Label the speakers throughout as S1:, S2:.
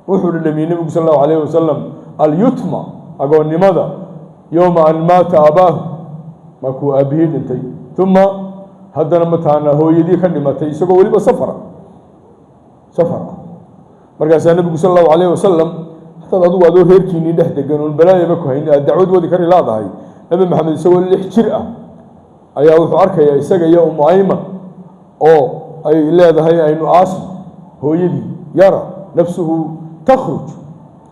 S1: Wuxuu dhadhamiyey Nebigu sal Allahu alayh wasalam alyutma, agoonnimada, yowma an maata abaahu, markuu aabbihii dhintay, uma haddana mataqaanaa hooyadii ka dhimatay, isagoo weliba safara, safar ah. Markaasaa Nebigu sal Allahu alayh wasalam, hataad adigu adoo reerkiinii dhex degan oon balaayaba ku haynin aad dacwad wadi kari laadahay, Nebi Maxamed isagoo 6 jir ah ayaa wuxuu arkayaa isaga iyo Umu Ayman oo ay leedahay aynu aasno hooyadii, yara nafsuhu takhruj,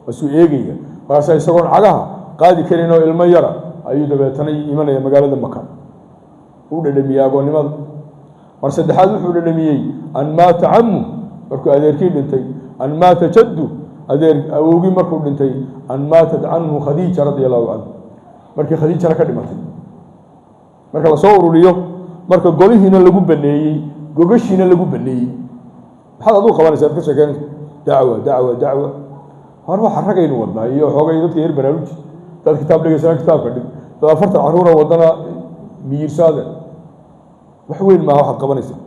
S1: waasuu eegaya. Markaasaa isagoon cagaha qaadi karin oo ilmo yara ayuu dabeetana imanaya magaalada Maka. Uu dhadhamiyey agoonnimada. Mar saddexaad wuxuu dhadhamiyey an maata camu, markuu adeerkii dhintay, an maata jaddu, adeer awowgii markuu dhintay, an maatat canhu Khadiija radia Allahu canhu, markii Khadiijana ka dhimatay. Marka lasoo ururiyo, marka golihiina lagu baneeyey, gogashiina lagu baneeyey, maxaad aduu qabanaysa ad ka sheekeynaysa? Dacwa, dacwa, dacwa. Hor waxa ragaynu wadnaa iyo xoogay dadka yar baraaruji. Dad kitaab dhigaysana kitaabka dhig, dad 40 caruura wadana miyirsaade. Wax weyn maaha waxaad qabanaysaa,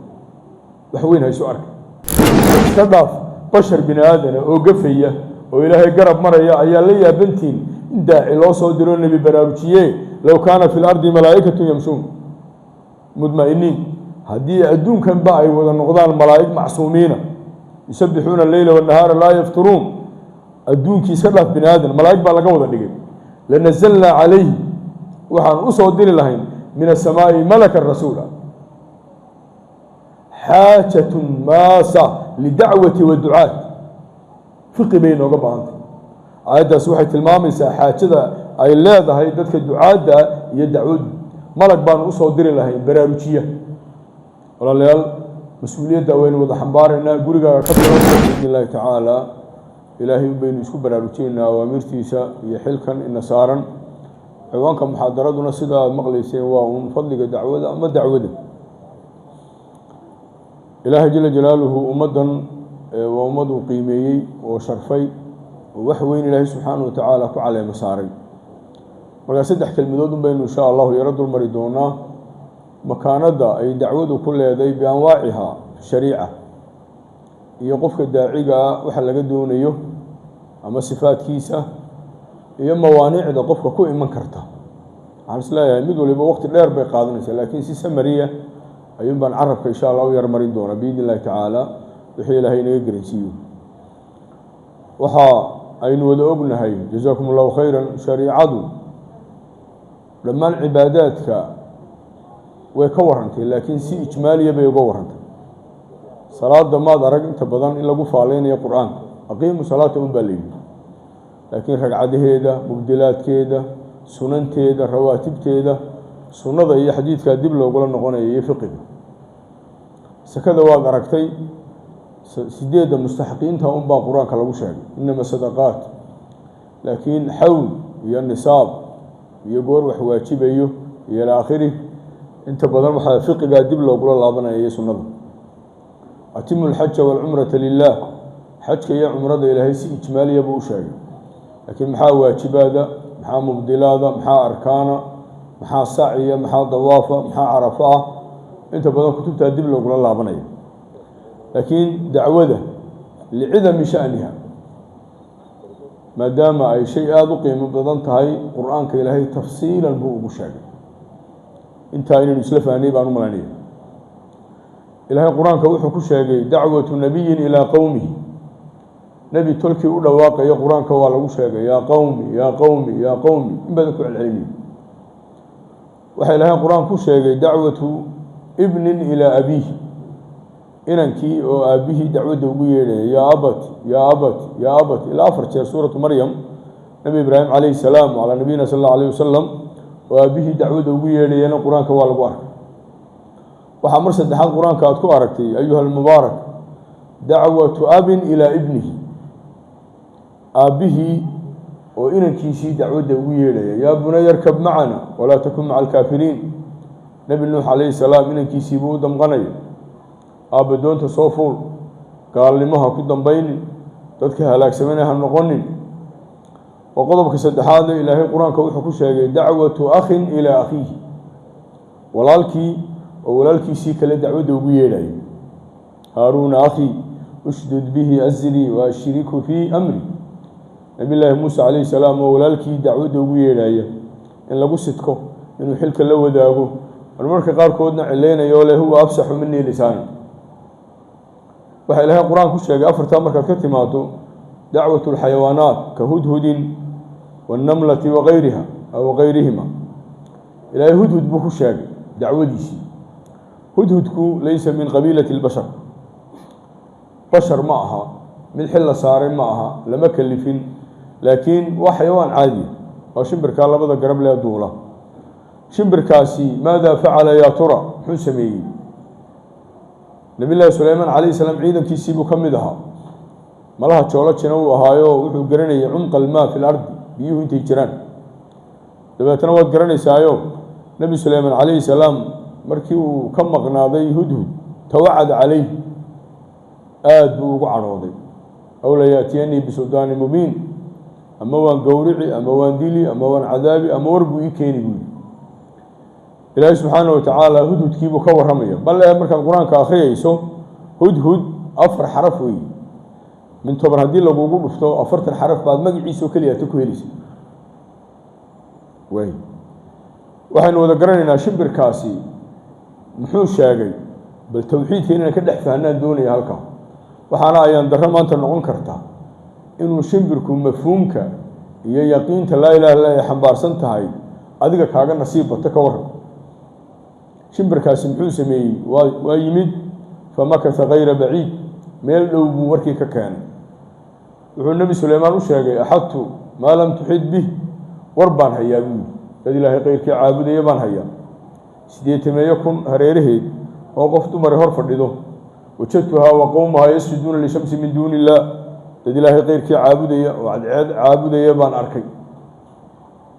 S1: wax weyn haysu arka. Iska dhaaf bashar bini aadana oo gafaya oo Ilaahay garab maraya ayaa la yaabantiin in daaci loo soo diro, nebi baraarujiye. Low kaana fi lardi malaa'ikatu yamshuun mudma'iniin, haddii adduunkanba ay wada noqdaan malaa'ig macsuumiina, yusabbixuuna alleyla wannahaara laa yafturuun, adduunkii iska dhaaf bini aadan, malaa'ig baa laga wada dhigay, lanazalnaa calayhi, waxaan u soo diri lahayn, min asamaa'i malakan rasuula. Xaajatun maasa lidacwati waducaat, fiqi bay inooga baahantay. Aayaddaas waxay tilmaamaysaa xaajada ay leedahay dadka ducaadda iyo dacwaddu. Malag baanu usoo diri lahayn baraarujiya. Walaalayaal, mas-uuliyadda waynu wada xambaaraynaa. Gurigaaga ka bilo, biidni Illaahi tacaala. Ilaahay un baynu isku baraarujinaynaa awaamirtiisa iyo xilkan ina saaran. Ciwaanka muxaadaraduna, sida aad maqlayseen, waa uun fadliga dacwada ama dacwada. Ilaahay jala jalaaluhu ummaddan waa ummad uu qiimeeyey oo sharfay oo wax weyn Ilaahay subxaanahu watacaala ku caleemo saaray. Markaa saddex kelmadood un baynu insha Allahu yaro dulmari doonaa: makaanadda ay dacwadu ku leeday bianwaaciha fi shariica, iyo qofka daacigaa waxa laga doonayo ama sifaadkiisa, iyo mawaanicda qofka ku iman karta. Waxaan is leeyahay mid waliba waqti dheer bay qaadanaysaa, laakiin si samariya ayuun baan carabka insha Allah u yar marin doonaa biidni Illahi tacaala, wixii Ilaahay inaga garansiiyo. Waxa aynu wada ognahay, jazaakum Allahu khayran, shariicadu dhammaan cibaadaadka way ka warrantay, laakiin si ijmaaliya bay uga warrantay. Salaada maad arag inta badan in lagu faaleynayo Qur-aanka, aqiimu salaata un baa la yidhi, laakiin ragcadaheeda, mubdilaadkeeda, sunanteeda, rawaatibteeda, sunnada iyo xadiidkaa dib loogula noqonaya iyo fiqiga. Sakada waad aragtay, sideedda mustaxiqiinta unbaa Qur-aanka lagu sheegay, inama sadaqaat, laakiin xawl iyo nisaab iyo goor wax waajibayo iyo ilaa aakhirih, inta badan waxaa fiqigaa dib loogula laabanaya iyo sunnada. Atimu alxaja waalcumrata lilah, xajka iyo cumrada Ilaahay si ijmaaliya buu u sheegay, laakiin maxaa waajibaada, maxaa mubdilaada, maxaa arkaana, maxaa saciya, maxaa dawaafa, maxaa carafo ah, inta badan kutubtaa dib loogula laabanaya. Laakiin dacwada licidami sha'niha, maadaama ay shay aada u qiimo badan tahay, Qur-aanka Ilaahay tafsiilan buu ugu sheegay. Intaa inaynu isla fahnay baan u malaynaya. Ilaahay Qur-aanka wuxuu ku sheegay dacwatu nabiyin ilaa qowmihi, nebi tolkii u dhawaaqayo Qur-aanka waa lagu sheegay, yaa qowmi, yaa qowmi, yaa qowmi, in badan ku celcelinayo. Waxaa Ilaahay Qur-aan ku sheegay dacwatu ibnin ilaa abiihi, inankii oo aabbihii dacwadda ugu yeedhaya, yaa abat, yaa abat, yaa abat, ilaa 4 jeer. Suuratu Maryam, Nebi Ibraahim calayhi salaam calaa nabiyina sal Allahu alayh wasalam oo aabbihii dacwadda ugu yeedhayana Qur-aanka waa lagu arkay. Waxaa mar saddexaad Qur-aanka aad ku aragtay, ayuha almubaarak, dacwatu abin ilaa ibnihi, aabbihii oo inankiisii dacwadda ugu yeedhaya, yaa bunaya arkab macana walaa takun maca alkaafiriin. Nebi Nuux calayhi salaam inankiisii buu u damqanaya: aabba, doonta soo fuul, gaalnimo ha ku dambaynin, dadka halaagsamana ha noqonin. Oo qodobka saddexaadna Ilaahay Qur-aanka wuxuu ku sheegay dacwatu akhin ilaa akhiihi, walaalkii oo walaalkiisii kale dacwadda ugu yeedhayo, Haaruuna akhii. Ushdud bihi azrii wa ashriku fii amri. Nabiy llaahi Muuse calayhi salaam oo walaalkii dacwadda ugu yeedhaya in lagu sidko inuu xilka la wadaago, marmarka qaarkoodna cilaynayo oo le huwa afsaxu minii lisaani. Waxaa Ilaahay Qur-aan ku sheegay afartaa. Markaad ka timaado dacwat alxayawaanaat ka hudhudin waannamlati wagayriha aw gayrihima, Ilaahay hudhud buu ku sheegay dacwadiisii. Hudhudku laysa min qabiilati اlbashar, bashar ma aha, mid xil la saaray ma aha, lama kalifin, laakiin waa xayawaan caadiya, waa shimbirkaa labada garab lee duula. Shimbirkaasi maada facala yaa tura? Muxuu sameeyey? Nabiy llaahi Sulaymaan calayhi salaam ciidankiisii buu ka mid ahaa. Malaha joolajina uu ahaayo, wuxuu garanayay cumqa almaa fi lardi, biyuhu intay jiraan. Dabeetana waad garanaysaayo, Nebi Sulaymaan calayhi salaam markii uu ka maqnaaday hudhud, tawacad calayh, aada buu ugu cadhooday. Aw la yaatiyanii bisuldaanin mubiin, ama waan gowrici, ama waan dili, ama waan cadaabi, ama war buu ii keeni, buu yidhi. Ilaahay subxaana wa tacaala hudhudkiibuu ka warramaya. Bal ee markaad Qur-aanka akhriyayso, hudhud 4 xaraf weeye. Min 10 haddii lagugu dhufto, 40 xaraf baad magaciisao keliyaata ku helaysa. Waay, waxaynu wada garanaynaa shimbirkaasi muxuu sheegay. Bal towxiidka inaan ka dhex fahnaan doonaya halkaa. Waxaana ayaan darro maanta noqon kartaa inuu shimbirku mafhuumka iyo yaqiinta laa ilaha illa ay xambaarsan tahay adiga kaaga nasiib bato. Ka warran, shimbirkaasi muxuu sameeyey? Waa yimid, famakasa kayra baciid, meel dhow buu warkii ka keenay. Wuxuu Nebi Suleymaan u sheegay: axadtu maa lam tuxid bih, war baan hayaa, buu yidhi, dad Ilaahay keyrkii caabudaya baan hayaa, 80,000 hareeraheed oo qof dumare hor fadhido. Wajadtuhaa wa qowmahaa yasjuduuna lishamsi min duuni illaah, dad Ilaahay keyrkii caabudaya oo cadceed caabudaya baan arkay.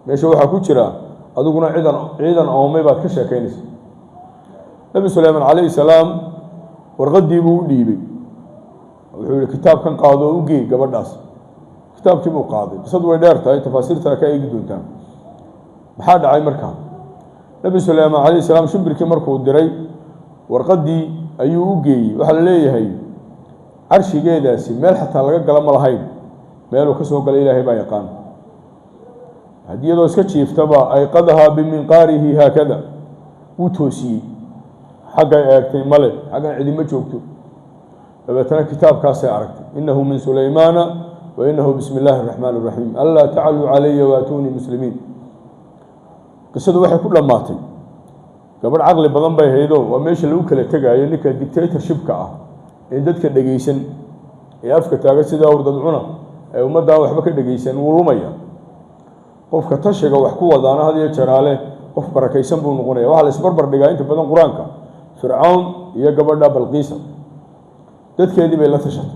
S1: Meesha waxaa ku jira adiguna ciidan oomay baad ka sheekaynaysa. Nebi Suleymaan calayhi salaam warqaddii buu u dhiibay. Wuxuu yihi: kitaabkan qaado oo u geey gabadhaas. Kitaabkii buu qaaday. Qisadu way dheer tahay, tafaasiirtaa ka eegi doontaan. Maxaa dhacay markaa? Nebi Suleymaan calayhi salaam shimbirkii markuu diray, warqaddii ayuu u geeyey. Waxaa la leeyahay carshigeedaasi meel xataa laga gala ma lahayn, meeluu ka soo galay Ilaahay baa yaqaan. Haddii iyadoo iska jiiftaba, ayqadahaa biminqaarihi haakada, wuu toosiyey. Xaggay eegtay male, xaggan cidima joogto. Dabeetana kitaabkaasay aragtay: inahu min Sulaymaana wa inahu bismi illaahi araxmaan araxiim, anlaa tacluu calaya waatuunii muslimiin. Qisadu waxay ku dhammaatay, gabadh caqli badan bay haydo. Waa meesha lagu kala tegaayo ninka dictatorshipka ah ee dadka dhegeysan, ee afka taaga sida awrdadcuna, ee ummaddan waxba ka dhegeysan, wuu lumaya. Qofka tashiga wax ku wadaana had iyo jeraale qof barakaysan buu noqonaya. Waxaa la isbarbar dhigaa inta badan Qur-aanka Fircawn iyo gabadha Balqiisa. Dadkeedii bay la tashatay.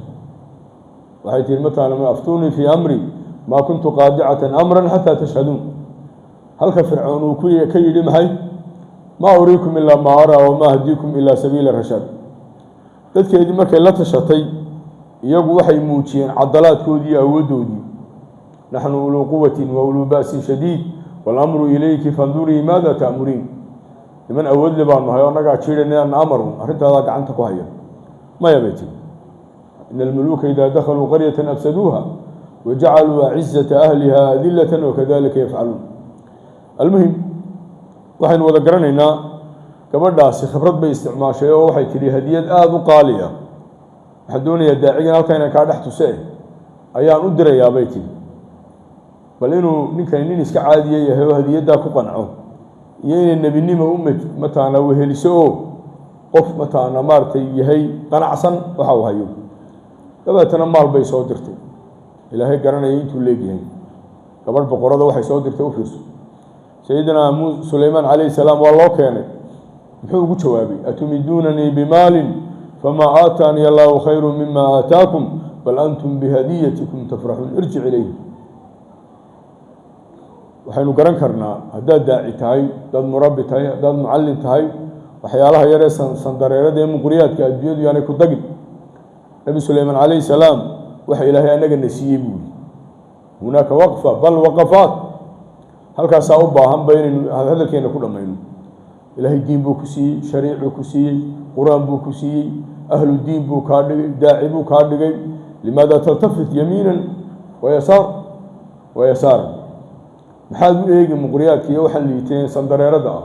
S1: Waxay tihi matala: aftuunii fii amri maa kuntu qaadicatan amran xataa tashhaduun. Halka Fircoon uu ka yidhi maxay? Maa uriikum ilaa maa araa wamaa ahdiikum ilaa sabiila rashaad. Dadkeedii markay la tashatay, iyagu waxay muujiyeen cadalaadkoodii iyo awooddoodii: naxnu uluu quwatin wa uluu ba'sin shadiid waalamru ilayki fandurii maada ta'muriin. Niman awoodle baanu nahay oo annagaa jiidanaan amarun, arrintaadaa gacanta ku haya. Maya, bay tiri, ina almuluuka idaa dakhaluu qaryatan afsaduuha wajacaluu acizata ahliha adilatan wakadalika yafcaluun. Almuhim, waxaynu wada garanaynaa gabadhaasi khibrad bay isticmaashay oo waxay tidhi: hadiyad aada u qaali ah waxaan doonayaa daacigan halkaa inaan kaa dhex tuse ayaan u dirayaa, bay tihi, bal inuu ninkani nin iska caadiya yahay oo hadiyaddaa ku qanco, iyo inay nebinimo u mataqaanaa weheliso oo qof mataqaanaa maaragtay yahay qanacsan waxa uu hayo. Dabeetana maal bay soo dirtay, Ilaahay garanaya intuu leegyahay. Gabadh boqorada waxay soo dirtay u fiirso. Sayidina Sulaymaan calayhi salaam waa loo keenay. Muxuu ugu jawaabay? Atumiduunanii bimaalin famaa aataaniya Allahu khayru mima aataakum, bal antum bihadiyatikum tafraxuun, irjic ilayhi. Waxaynu garan karnaa haddaad daaci tahay, haddaad murabbi tahay, haddaad mucallin tahay, waxyaalaha yaree sandareerada ee muqriyaadka adduunyadu yaanay ku dagin. Nebi Suleymaan calayhi salaam waxa Ilaahay annaga na siiyey, buu yihi. Hunaaka waqfa, bal waqafaat, halkaasaa u baahan ba inaynu hadalkeena ku dhammayno. Ilaahay diin buu ku siiyey, shariicuu ku siiyey, Qur-aan buu ku siiyey. Ahlu diin buu kaa dhigay, daaci buu kaa dhigay. Limaada taltafit yamiinan wayasaar wayasaaran? Maxaad u eegi muqriyaadka iyo waxaan liiteen sandareerada ah?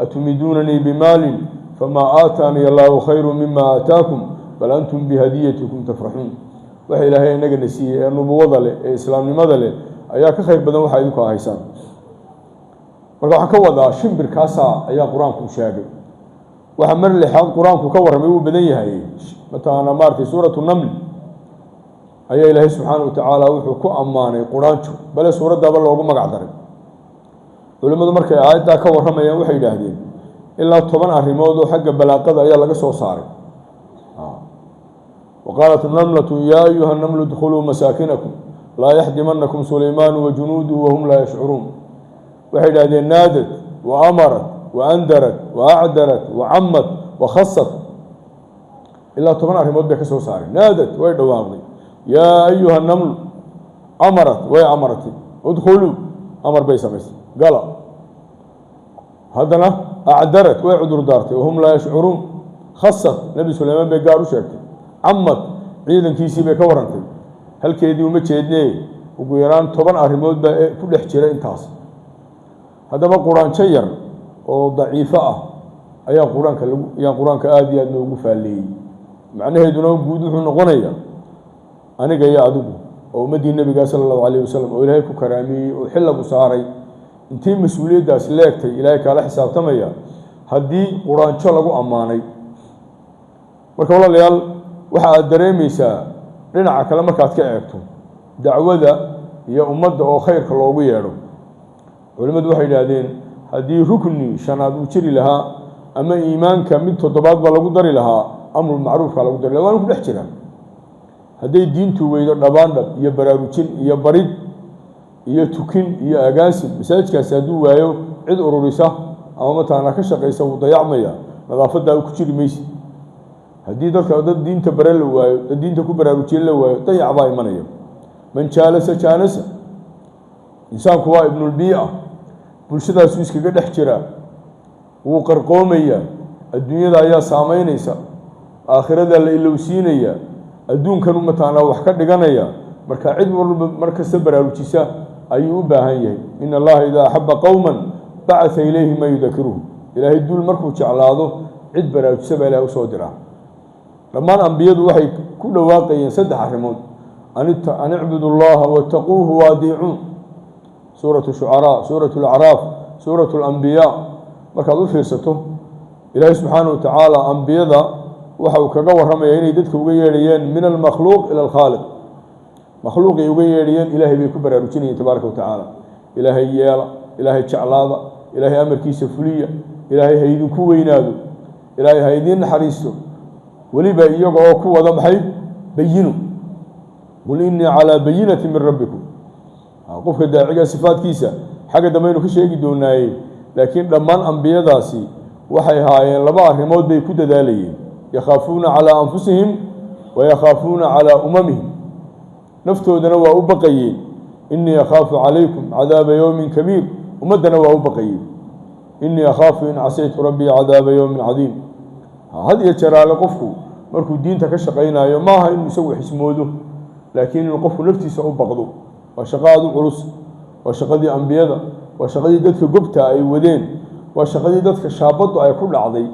S1: Atumiduunanii bimaalin famaa aataaniya allaahu khayru mima aataakum, bal antum bihadiyatikum tafraxuun. Waxa Ilaahay inagana siiyey ee nubuwada leh ee islaamnimada leh ayaa ka khayr badan waxa idinku haysaan. Marka waxaan ka wadaa, shimbirkaasaa ayaa Qur-aanku sheegay. Waxaa mar lixaad Qur-aanku ka warramay, wuu badan yahay, mataqaanaa maaratay Suuratu Naml ayaa Ilaahay subxaana wa tacaala wuxuu ku ammaanay quraanjo, bale suuraddaaba loogu magac daray. Culimmadu markay aayaddaa ka warramayaan waxay yidhaahdeen ilaa 10 arrimood oo xagga balaaqada ayaa laga soo saaray. Wa qaalat namlatu yaa ayuha namlu idkhuluu masaakinakum laa yaxdimanakum Sulaymaanu wa junuuduhu wahum laa yashcuruun. Waxay yidhahdeen naadad wa amarat wa andarat wa acdarat wa cammat wa khasat, ilaa 10 arrimood bay ka soo saareen. Naadad, way dhawaaqday, yaa ayuha namlu. Amarat, way amaratay, udkhuluu, amar bay samaysay, gala. Haddana acdarat, way cudur daartay, wahum laa yashcuruun. Khasat, Nebi Sulaymaan bay gaar u sheegtay. Camad, ciidankiisii bay ka warantay. Halkeedii uma jeednee, ugu yaraan 10 arrimood baa ku dhex jira intaas. Haddaba quraanjo yar oo daciifo ah ayaa Qur-aanka lagu ayaa Qur-aanka aada iyo aad noogu faalleeyey. Macnaheeduna guud wuxuu noqonayaa aniga iyo adigu oo ummaddii Nebiga sala Allahu alayh wasalam oo Ilaahay ku karaamiyey oo xillagu saaray, intii mas-uuliyaddaas leegtay Ilaahay kaala xisaabtamaya haddii quraanjo lagu ammaanay. Marka walaalayaal, waxa aad dareemaysaa dhinaca kale markaad ka eegto dacwada iyo ummadda oo khayrka loogu yeedho. Culimmadu waxay yidhaahdeen haddii rukni shanaad uu jiri lahaa ama iimaanka mid toddobaad baa lagu dari lahaa, amru macruufka lagu dari lahaa, waana ku dhex jiraa. Hadday diintu weydo dhabaandhab iyo baraarujin iyo barid iyo tukin iyo agaasin, masaajidkaasi hadduu waayo cid ururisa ama mataqaanaa ka shaqaysa, wuu dayacmaya, nadaafaddaa ku jiri maysid. Haddii dadka dad diinta bare la waayo, dad diinta ku baraarujiye la waayo, dayac baa imanaya. Man jaalasa jaalasa, insaanku waa ibnulbii'a, bulshadaasuu iskaga dhex jiraa, wuu qarqoomayaa, adduunyada ayaa saameynaysa, aakhiradaa la ilowsiinaya, adduunkanu mataqaanaa wax ka dhiganaya. Marka cid walba mar kasta baraarujisa ayuu u baahan yahay. Ina Allaha idaa axaba qowman bacatha ilayhi man yudakiruhum. Ilaahay duul markuu jeclaado, cid baraarujisa baa Ilahay usoo diraa. Dhammaan ambiyadu waxay ku dhawaaqayeen saddex arrimood: an icbudu llaha wattaquuhu waadiicuun. Suuratu Shucaraa, Suuratu Alacraaf, Suuratu Alambiyaa, markaad u fiirsato, Ilaahay subxaana wa tacaala ambiyada waxa uu kaga warramaya inay dadka uga yeedhayeen min almakhluuq ila alkhaaliq. Makhluuqay uga yeedhayeen, Ilaahay bay ku baraarujinayeen tabaaraka wa tacaala. Ilaahay yeela, Ilaahay jeclaada, Ilaahay amarkiisa fuliya, Ilaahay ha idinku weynaado, Ilaahay ha idiin naxariisto. Weliba iyaga oo ku wada maxay? Bayinu, qul inii calaa bayinati min rabbikum. Qofka daaciga sifaadkiisa xagga dambe aynu ka sheegi doonaaye, laakiin dhammaan ambiyadaasi waxay haayeen laba arrimood bay ku dadaalayeen: yakhaafuuna calaa anfusihim wa yakhaafuuna calaa umamihim. Naftoodana waa u baqayeen, inii akhaafu calaykum cadaaba yowmin kabiir. Ummaddana waa u baqayeen, inii akhaafu in casaytu rabbii cadaaba yowmin cadiim. Had iyo jeraale qofku markuu diinta ka shaqaynayo, maaha inuu isagu xismoodo, laakiin inuu qofku naftiisa u baqdo. Waa shaqo aada u culus, waa shaqadii ambiyada, waa shaqadii dadka gobta ay wadeen, waa shaqadii dadka shaabaddu ay ku dhacday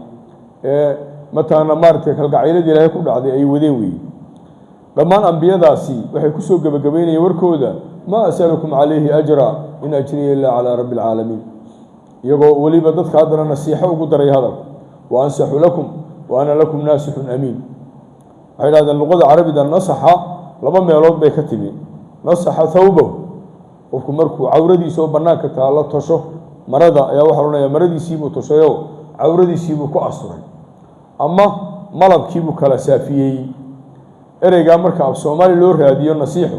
S1: ee mataqaana maaratay kalgacayladii Ilaahay ku dhacday ay wadeen weeye. Dhammaan ambiyadaasi waxay kusoo gebagabeynayeen warkooda: maa asalukum calayhi ajra, in ajriya ilaa calaa rabbi alcaalamiin. Iyagoo weliba dadka haddana nasiixo ugu daray hadalka: wa ansaxu lakum wa ana lakum naasixun amiin. Waxay dhahdeen luqada carabida nasaxa laba meelood bay ka timi. Nasaxa thawbahu, qofku markuu cawradiisa oo bannaanka taallo tosho marada, ayaa waxaa odhanaya maradiisiibuu toshayoo cawradiisiibuu ku asturay, ama malabkiibuu kala saafiyey. Ereygaa marka af Soomaali loo raadiyo, nasiixu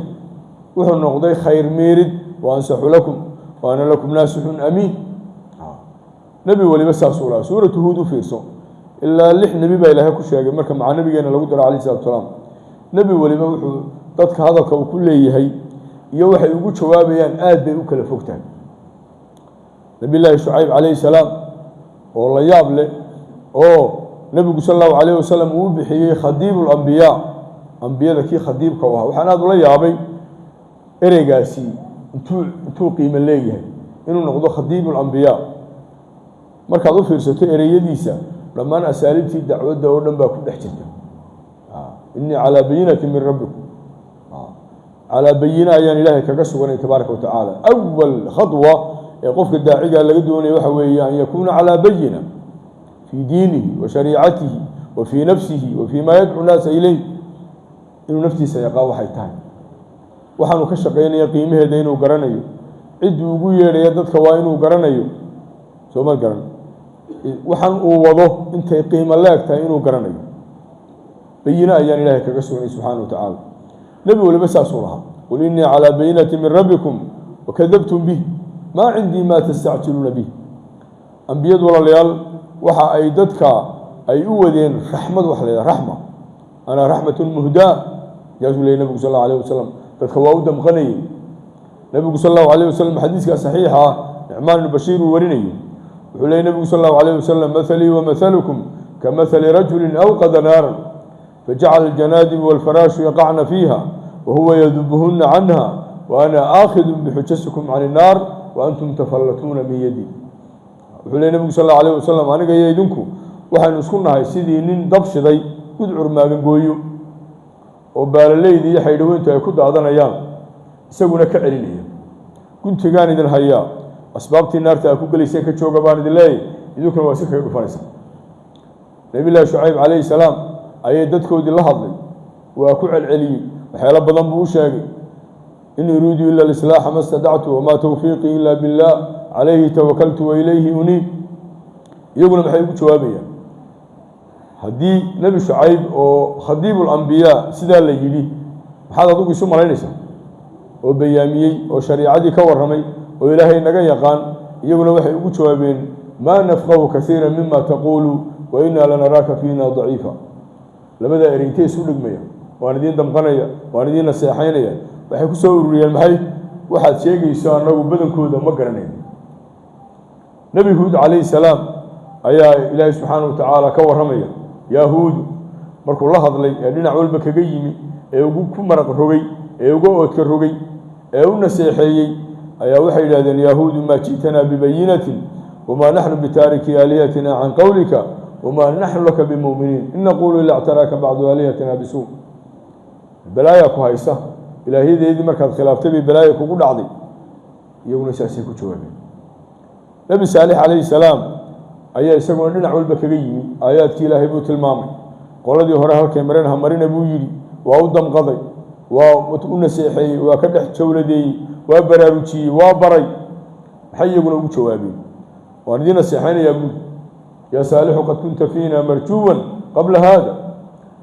S1: wuxuu noqday khayr meerid: wa ansaxu lakum wa ana lakum naasixun amiin. Nebi weliba saasuu lahaa. Suuratu Huud u fiirso, ilaa lix nebi baa Ilaahay ku sheegay marka maca nabigeena lagu daro alayh salatu salaam. Nebi weliba wuxuu dadka hadalka uu ku leeyahay iyo waxay ugu jawaabayaan aad bay u kala fog tahay. Nabiy Llaahi Shucayb calayhi salaam oo la yaab leh oo Nebigu sal allahu calayh wasalam uu bixiyey khadiibu lambiyaa, ambiyada kii khadiibka u ahaa. Waxaan aada ula yaabay ereygaasi intuu qiimo leeyahay inuu noqdo khadiibu lambiyaa. Markaad u fiirsato ereyadiisa, dhammaan asaaliibtii dacwadda oo dhan baa ku dhex jirta. Inii calaa bayinati min rabbikum, calaa bayina ayaan Ilaahay kaga suganay tabaaraka wa tacaala. Awal khadwa ee qofka daaciga laga doonaya waxa weeye an yakuuna calaa bayina fii diinihi wa shariicatihi wa fii nafsihi wa fii ma yadcu naasa ileyh, inuu naftiisa yaqaan waxay tahay, waxaanu ka shaqaynaya qiimaheeda inuu garanayo, cidduu ugu yeedhaya dadka waa inuu garanayo. Soo ma garan waxaan uu wado intay qiimo leeg tahay inuu garanayo. Bayine ayaan Ilaahay kaga sugnay subxaana wa tacaala. Nebi waliba saasuu lahaa: qul inii calaa bayinati min rabbikum wakadabtum bih, maa cindii maa tastacjiluuna bih. Ambiyadu, walaalayaal, waxa ay dadka ay u wadeen raxmad. Waxa la yidhaha raxma, ana raxmatun muhdaa, yaasuu leeyay Nebigu sal allahu alayh wasalam. Dadka waa u damqanayey Nebigu sal allahu alayh wasalam. Xadiiska saxiixa ah, Nicmaan ibnu Bashiir uu warinayo, wuxuu leeyay Nebigu sal allahu alayh wasalam: mathalii wamahalukum kamathali rajulin awqada naaran fajacala aljanaadibu walfaraashu yaqacna fiiha wahuwa yadubuhuna canha, wa ana aakhidu bixujasikum can innaar wa antum tafallatuuna min yadi. Wuxuu leey Nebigu sal allahu alayh wasalam: aniga iyo idinku waxaynu isku nahay sidii nin dab shiday, gudcur maagangooyo oo baalaleyda iyo xaydhaweyntu ay ku daadanayaan, isaguna ka celinaya. Guntigaan idin hayaa, asbaabtii naarta aa ku gelayseen ka jooga baan idin leeyahy, idinkuna waa si kaga dhufanaysa. Nabiy Llahi Shucayb calayhi salaam ayay dadkoodii la hadlay, waa ku celceliyey, waxyaalo badan buu u sheegay: in uriidu ila alislaaxa ma stadactu, wamaa tawfiiqii ila billah, calayhi tawakaltu wa ilayhi uniib. Iyaguna maxay ugu jawaabayaan? Haddii Nebi Shucayb oo khadiibu lambiyaa sidaa la yidhi, maxaad adigu isu malaynaysaa oo bayaamiyey oo shariicadii ka warramay oo Ilaahay naga yaqaan? Iyaguna waxay ugu jawaabeen: maa nafqahu kasiira mima taquulu wa inaa lanaraaka fiina daciifa. Labadaa erey intay isu dhigmaya? Waan idiin damqanaya, waan idiin naseexaynaya. Waxay ku soo ururiyeen maxay? Waxaad sheegayso annagu badankooda ma garanayno. Nebi Huud calayhi salaam ayaa Ilaahay subxaana wa tacaala ka warramaya. Yaa Huudu, markuu la hadlay ee dhinac walba kaga yimi ee ugu ku maraq rogay ee uga oodka rogay ee u naseexeeyey, ayaa waxay yidhahdeen: yaa Huudu, maa ji'tanaa bibayinatin wamaa naxnu bitaariki aalihatina can qowlika wamaa naxnu laka bimu'miniin, in naquulu ila ctaraaka bacdu aalihatina bisuu. Balaayaa ku haysa, ilaahyadeedii markaad khilaaftay bay balaaya kugu dhacday. Iyaguna saasay ku jawaabeen. Nebi Saalix calayhi salaam ayaa isaguna dhinac walba kaga yimi. Aayaadkii Ilaahay buu tilmaamay. Qoladii hore halkay mareen ha marina buu yidhi. Waa u damqaday, waa u naseexeeyey, waa ka dhex jawladeeyey, waa baraarujiyey, waa baray. Maxay iyaguna ugu jawaabeen? Waan idiin naseexaynayaa buuri. Yaa Saalixu, qad kunta fiina marjuwan qabla hada,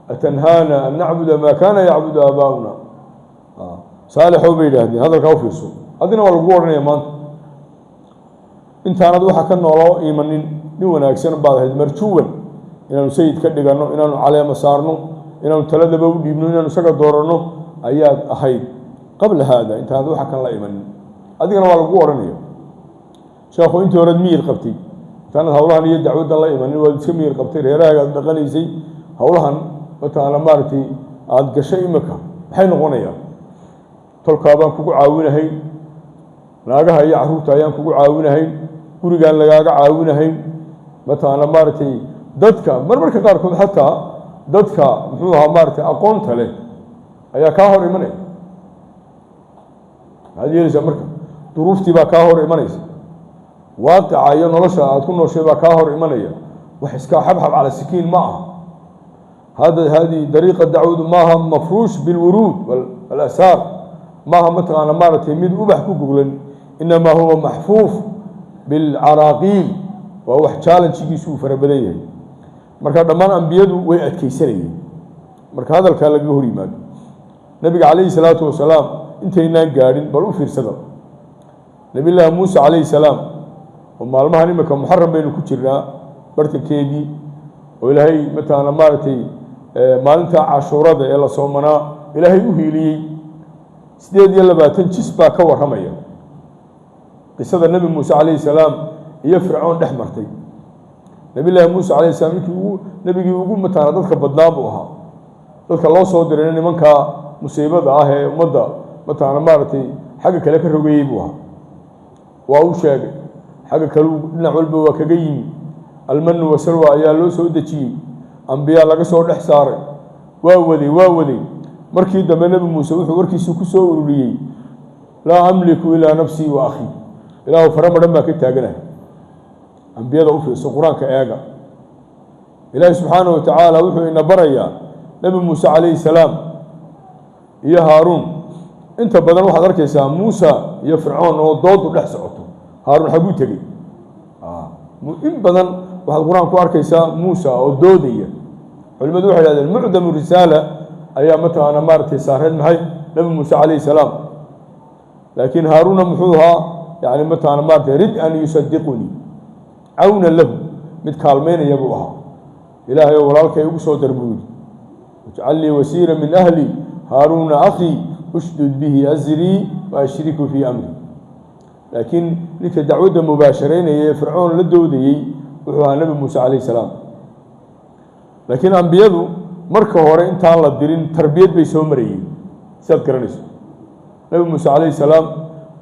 S1: atanhaana an nacbuda maa kaana yacbudu aabaa'una? Saalixow, bay yidhaahdeen, hadalkaa u fiirso, adina waa lagu odhanaya maanta. Intaanad waxa ka nooloo iimanin nin wanaagsan baad ahayd, marjuwan inaanu sayid ka dhiganno, inaanu caleemo saarno, inaanu taladaba u dhiibno, inaanu isaga dooranno ayaad ahayd qabla haada, intaanad waxa kan la imanin. Adigana waa lagu odhanaya, sheekhu, intii horead miyir qabtay, intaanad hawlahan iyo dacwaddan la imanin waad iska miyir qabtay, reerahaaga aad dhaqanaysay. Hawlahan mataqaana maaragtay aada gashay imika maxay noqonayaan? Tolkaabaan kugu caawinahayn, naagaha iyo carruurta ayaan kugu caawinahayn, gurigaan lagaaga caawinahayn, mataqaana maaragtay dadka marmarka qaarkood xataa dadka muxuu ahaa maaragtay aqoonta leh ayaa kaa hor imanaya. Maxaad yeelaysaa marka? Duruuftii baa kaa hor imanaysa, waaqica iyo nolosha aad ku nooshay baa kaa hor imanaya. Wax iska xabxab cala sikiin ma aha. Hada hadihi dariiqa dacwadu maaha mafruush bilwuruud walasaar, maaha mataqaana maaragtay mid ubax ku goglan, inamaa huwa maxfuuf bilcaraaqiil. Waa wax challengegiisu uu fara badan yahay. Marka dhammaan ambiyadu way adkeysanayeen marka hadalkaa lagaga hor yimaado. Nabiga calayhi salaatu wasalaam intaynaan gaadhin, bal u fiirsada Nabiy Llaahi Muuse calayhi salaam, oo maalmahan imika Muxaram baynu ku jirnaa bartankeedii, oo Ilaahay mataqaana maaragtay maalinta Cashuurada ee la soomanaa Ilaahay u hiiliyey. 28 jis baa ka warramaya qisada Nebi Muuse calayhi salaam iyo Fircoon dhex martay. Nabiy Llaahi Muuse calayhi salaam ninkii ugu nebigii ugu mataana dadka badnaa buu ahaa. Dadka loo soo dirayna nimankaa musiibada ah ee ummadda mataana maaragtay xagga kale ka rogayey buu ahaa. Waa u sheegay xagga kale, dhinac walba waa kaga yimi. Almanu wasalwa ayaa loo soo dejiyey, ambiyaa laga soo dhex saaray. Waa waday, waa waday. Markii dambe Nebi Muuse wuxuu warkiisii ku soo ururiyey: "Laa amliku ilaa nafsii wa akhii, Ilaahu fara madhan baa ka taaganahay." Ambiyada u fiirso, Qur-aanka eega. Ilaahi subxaanahu wa tacaala wuxuu ina barayaa Nebi Muuse calayhi salaam iyo Haaruun. Inta badan waxaad arkaysaa Muusa iyo Fircoon oo doodu dhex socoto. Haaruun xaguu tegey? In badan waxaad Qur-aan ku arkaysaa Muusa oo doodaya. Culimadu waxay hahdeen mucdamu risaala ayaa mataqaana maaragtay saareed maxay Nebi Muuse calayhi salaam, laakiin Haaruunna muxuu ahaa? Yani mataqaana maaragtay rid an yusadiqunii cawna lahu, mid kaalmaynaya buu ahaa. "Ilaahay oo walaalkay ugu soo dar," buu yidhi. "Ijcal lii wasiira min ahli, Haaruuna akhii, ushdud bihi azrii wa ashriku fii amri." Laakiin ninka dacwadda mubaasharaynaya ee Fircoon la doodayey wuxuu ahaa Nebi Muuse calayhi salaam. Laakiin ambiyadu marka hore intaan la dirin tarbiyad bay soo marayeen, sidaad garanayso. Nebi Muuse calayhi salaam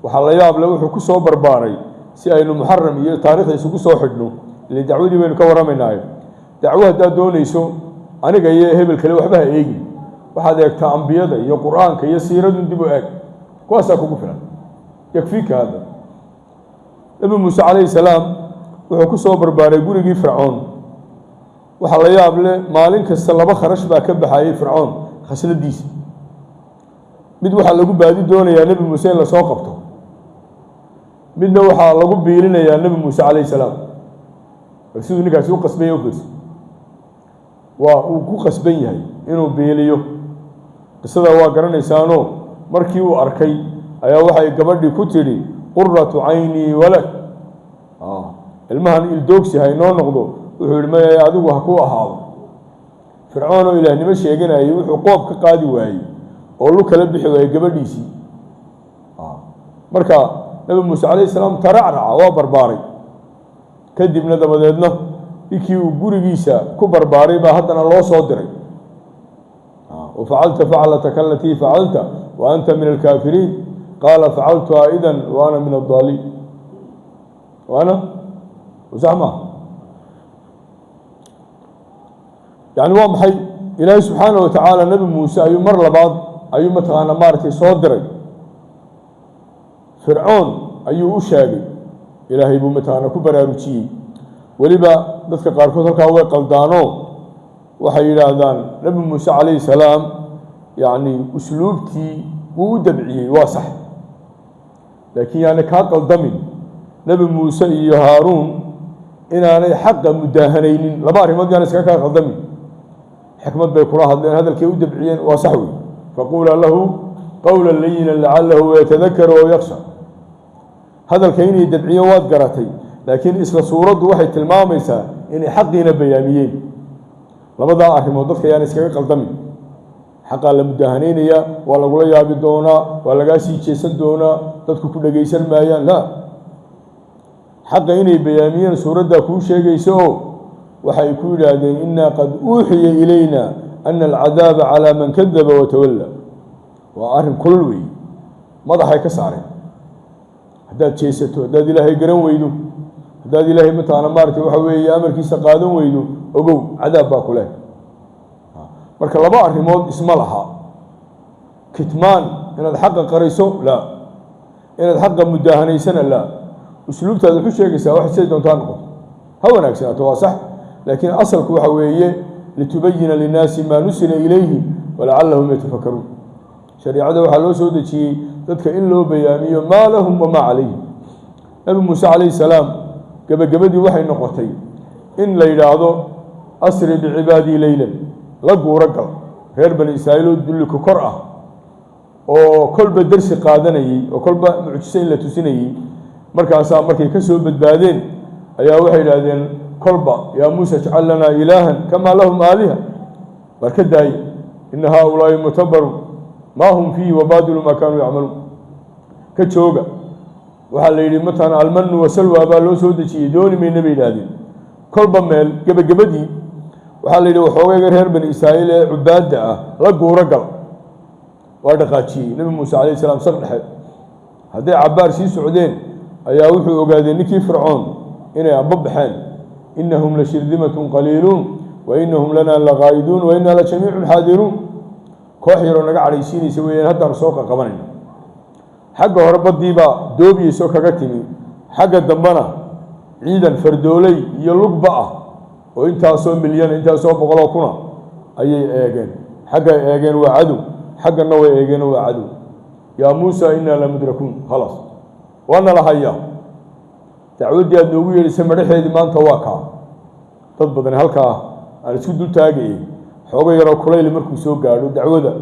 S1: waxaa la yaab leh wuxuu ku soo barbaaray, si aynu Muxaram iyo taarikhda isugu soo xidhno, ile dacwadii baynu ka warramaynaayo. Dacwo haddaad doonayso, aniga iyo hebel kale waxba ha eegin. Waxaad eegtaa ambiyada iyo Qur-aanka iyo siiradun dib u eeg, kuwaasaa kugu filan, yakfiika hada. Nebi Muuse calayhi salaam wuxuu ku soo barbaaray gurigii Fircoon. Waxaa la yaab leh, maalin kasta laba kharash baa ka baxayay Fircoon khasnadiisa. Mid waxaa lagu baadi doonayaa Nebi Muuse in lasoo qabto, midna waxaa lagu biilinayaa Nebi Muuse calayhi salaam. Bal siduu ninkaasi u qasbanya u fiirso. Waa uu ku qasban yahay inuu biiliyo. Qisada waa garanaysaanoo, markii uu arkay ayaa waxay gabadhii ku tidhi: "Quratu caynii walak, ilmahan ildoogsi ha inoo noqdo." Wuxuu yihi: "Maya, adigu ha ku ahaado." Fircoon oo ilaahnimo sheeganayay wuxuu qoob ka qaadi waayey oo lu kala bixi waayey gabadhiisii. Marka Nebi Muuse calayhi salaam taracraca, waa barbaaray. Kadibna dabadeedna ninkii uu gurigiisa ku barbaaray baa haddana loo soo diray: "Wafacalta faclataka alatii facalta wa anta min alkaafiriin." Qaala: "Facaltuhaa idan wa ana min addaaliin." Waana sax maaha. Yani waa maxay? Ilaahay subxaana wa tacaala Nebi Muuse ayuu mar labaad ayuu mataqaanaa maaragtay soo diray. Fircoon ayuu u sheegay, Ilaahay buu mataqaanaa ku baraarujiyey. Weliba dadka qaarkood halkaa way qaldaanoo, waxay yidhaahdaan Nebi Muuse calayhi salaam yacni usluubtii wuu u dabciyey. Waa sax, laakiin yaani kaa qaldamin Nebi Muuse iyo Haaruun inaanay xaqa mudaahanaynin. Laba arrimood yaana iskaga kaa qaldamin. Xikmad bay kula hadleen, hadalkay u dabciyeen waa sax wey: "Faquulaa lahu qowla layinan lacalahu yatadakaru aw yaksha." Hadalka inay dabciyeen waad garatay, laakiin isla suuraddu waxay tilmaamaysaa inay xaqiina bayaamiyeen. Labadaa arrimood dadka yaana iskaga qaldamin. Xaqaa la mudaahanaynayaa, waa lagula yaabi doonaa, waa lagaa sii jeesan doonaa, dadku ku dhegaysan maayaan. La xaqa inay bayaamiyeen suuraddaa kuu sheegaysa, oo waxay ku yidhaahdeen: "Inaa qad uuxiya ilayna ana alcadaaba calaa man kadaba watawalla." Waa arrin kulul weeye, madaxay ka saareen. Haddaad jeesato, haddaad Ilaahay garan weydo, haddaad Ilaahay mataqaana maaragtay waxa weeye amarkiisa qaadan weydo, ogow cadaab baa ku leh. Marka laba arrimood isma laha: kitmaan inaad xaqa qarayso, laa; inaad xaqa mudaahanaysana, laa. Usluubtaad waxu sheegaysaa wax siday doontaa noqoto, ha wanaagsanaato, waa sax, laakiin asalku waxa weeye litubayina linnaasi maa nusila ilayhim walacallahum yatafakaruun. Shariicada waxaa loo soo dejiyey dadka in loo bayaamiyo maa lahum wamaa calayhim. Nabi Muuse calayhi salaam gebagabadii waxay noqotay in la yidhaahdo: "Asri bicibaadii leylan, la guuro gal." Reer Bani Israa'iil oo dulliku kor ah oo kolba dersi qaadanayey oo kolba mucjiso in la tusinayey, markaasaa markay ka soo badbaadeen ayaa waxay yidhaahdeen kolba: "Yaa Muusa, ijcal lanaa ilaahan kamaa lahum aaliha." Waar ka daaye, "Ina haaulaa'i mutabarun maa hum fiihi wabaadilu maa kaanuu yacmaluun." Ka jooga. Waxaa la yidhi matala almanu wasalwa baa loo soo dejiyey, dooni mayna bay yidhaahdeen. Kolba meel gebagabadii waxaa la yidhi waxoogayga reer Bani Israa'iil ee cubaadda ah la guuro gal. Waa dhaqaajiyey Nebi Muuse calayh salaam saq dhexe. Hadday cabbaar sii socdeen ayaa wuxuu ogaaday ninkii Fircoon inay amba baxeen. Inahum la shirdimatun qaliiluun wa inahum lana laqaa'iduun wa inaa la jamiicun xaadiruun. Koox yaroo naga cadhaysiinaysa weeyaan, haddaanu soo qaqabanayna. Xagga hore baddiibaa doobiyeysoo kaga timi, xagga dambena ciidan fardooley iyo lugba ah oo intaasoo milyan, intaasoo boqoloo kuna ayay eegeen. Xaggay eegeen waa cadow, xaggana way eegeen waa cadow. Yaa Muusa, inaa lamudrakuun, khalaas, waa nala hayaa. Dacwaddii aad noogu yeedhisay madhaxeedii maanta waa kaa. Dad badan halkaa aan isku dul taagayay, xoogo yaroo kulayli markuu soo gaadho dacwada,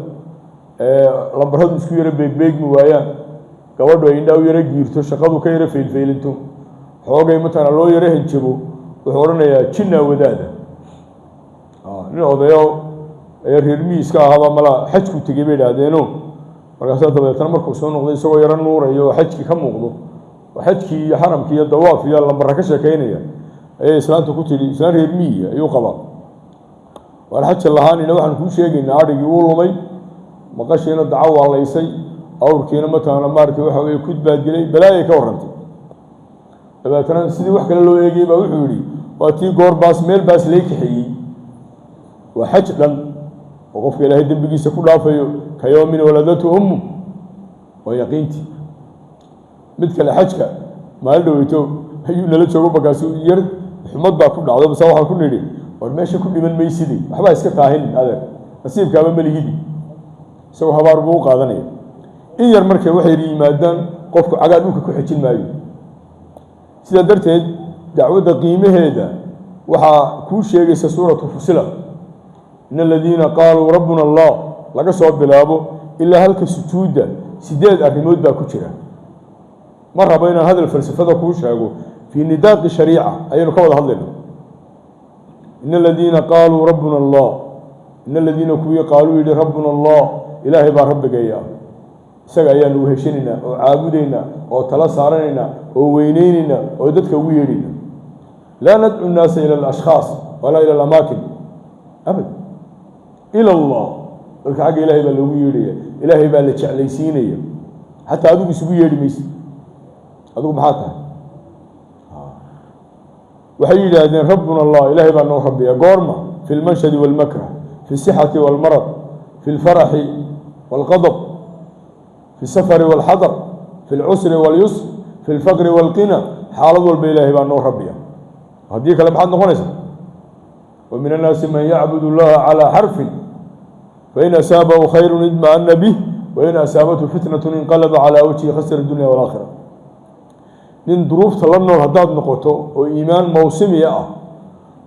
S1: lambaradu isku yaro beegbeegmi waayaan, gabadhu ay indhaa u yaro giirto, shaqadu ka yaro feylfeylinto, xoogay mataqaana loo yaro hanjabo, wuxuu odhanayaa jinnaa wadaada. Nin odayo ayaa reer miyiska ahaabaa malaa xajku tegey bay idhaahdeeno. Markaasaa dabeetana markuu soo noqday isagoo yaro nuurayo oo xajkii ka muuqdo oo xajkii iyo xaramkii iyo dawaaf iyo lambara ka sheekeynaya, ayay islaanta ku tidhi, islaan reer miyiga ayuu qabaa, waan xaja lahaanina, waxaan kuu sheegaynaa adhigii wuu lumay, maqashiina daco waa laysay, awrkiina mataqaana maaragtay waxa weye kud baa dilay, balaayay ka warrantay. Dabeetana sidii wax kale loo eegayay baa wuxuu yidhi, waa tii goor baas meel baas lay kaxeeyey. Waa xaj dhan oo qofka Ilaahay dembigiisa ku dhaafayo ka yowmin waladatu ummu. Waa yaqiintii. Mid kale xajka maalin dhaweyto ayuu nala joogo, markaasu yar xumad baa ku dhacdo. Base waxaan ku nidhi, war meesha ku dhiman maysidi, waxbaa iska taahin adeer, nasiibkaaba melihidi. Isagoo habaar buu u qaadanaya. In yar markay waxay yimaadaan, qofku cagaa dhulka ku xejin maayo. Sidaa darteed dacwadda qiimaheeda waxaa kuu sheegaysa suuratu Fusilat, in aladiina qaaluu rabbuna Allah, laga soo bilaabo ilaa halka sujuudda, 8 arrimood baa ku jira. Ma rabo inaan hadal falsafada kuu sheego, fii nidaaqi shariica ayaynu ka wada hadlayna. In aladiina qaaluu rabbuna Allah, in aladiina kuwii qaaluu yidhi rabbuna Allah, Ilaahay baa rabbigeeya, isaga ayaanu weheshanaynaa oo caabudaynaa oo tala saaranaynaa oo weyneynaynaa oo dadka ugu yeedhaynaa. Laa nadcu nnaasa ila alashkhaas walaa ila alamaakin abad, ila Allah. Dadka xagga Ilaahay baa loogu yeedhaya, Ilaahay baa la jeclaysiinaya. Xataa adigu isugu yeedhi maysid. Adigu maxaa tahay? Waxay yidhaahdeen rabbuna Allah, Ilaahay baa noo rabbiya. Goorma? Fi lmanshadi walmakrah, fi sixati walmarad, fi lfaraxi walqadab, fi safari walxadar, fi lcusri walyusr, fi lfaqri walqina. Xaalad walba Ilaahay baa noo rabbiya. Haddii kale maxaad noqonaysaa? Wa min annaasi man yacbud allaha calaa xarfin, fain asaabahu khayru idma'ana bih, wain asaabathu fitnatu inqalaba calaa wajhi khasira dunya walaakhira. Nin duruufta la nool haddaad noqoto oo iimaan mawsimiya ah,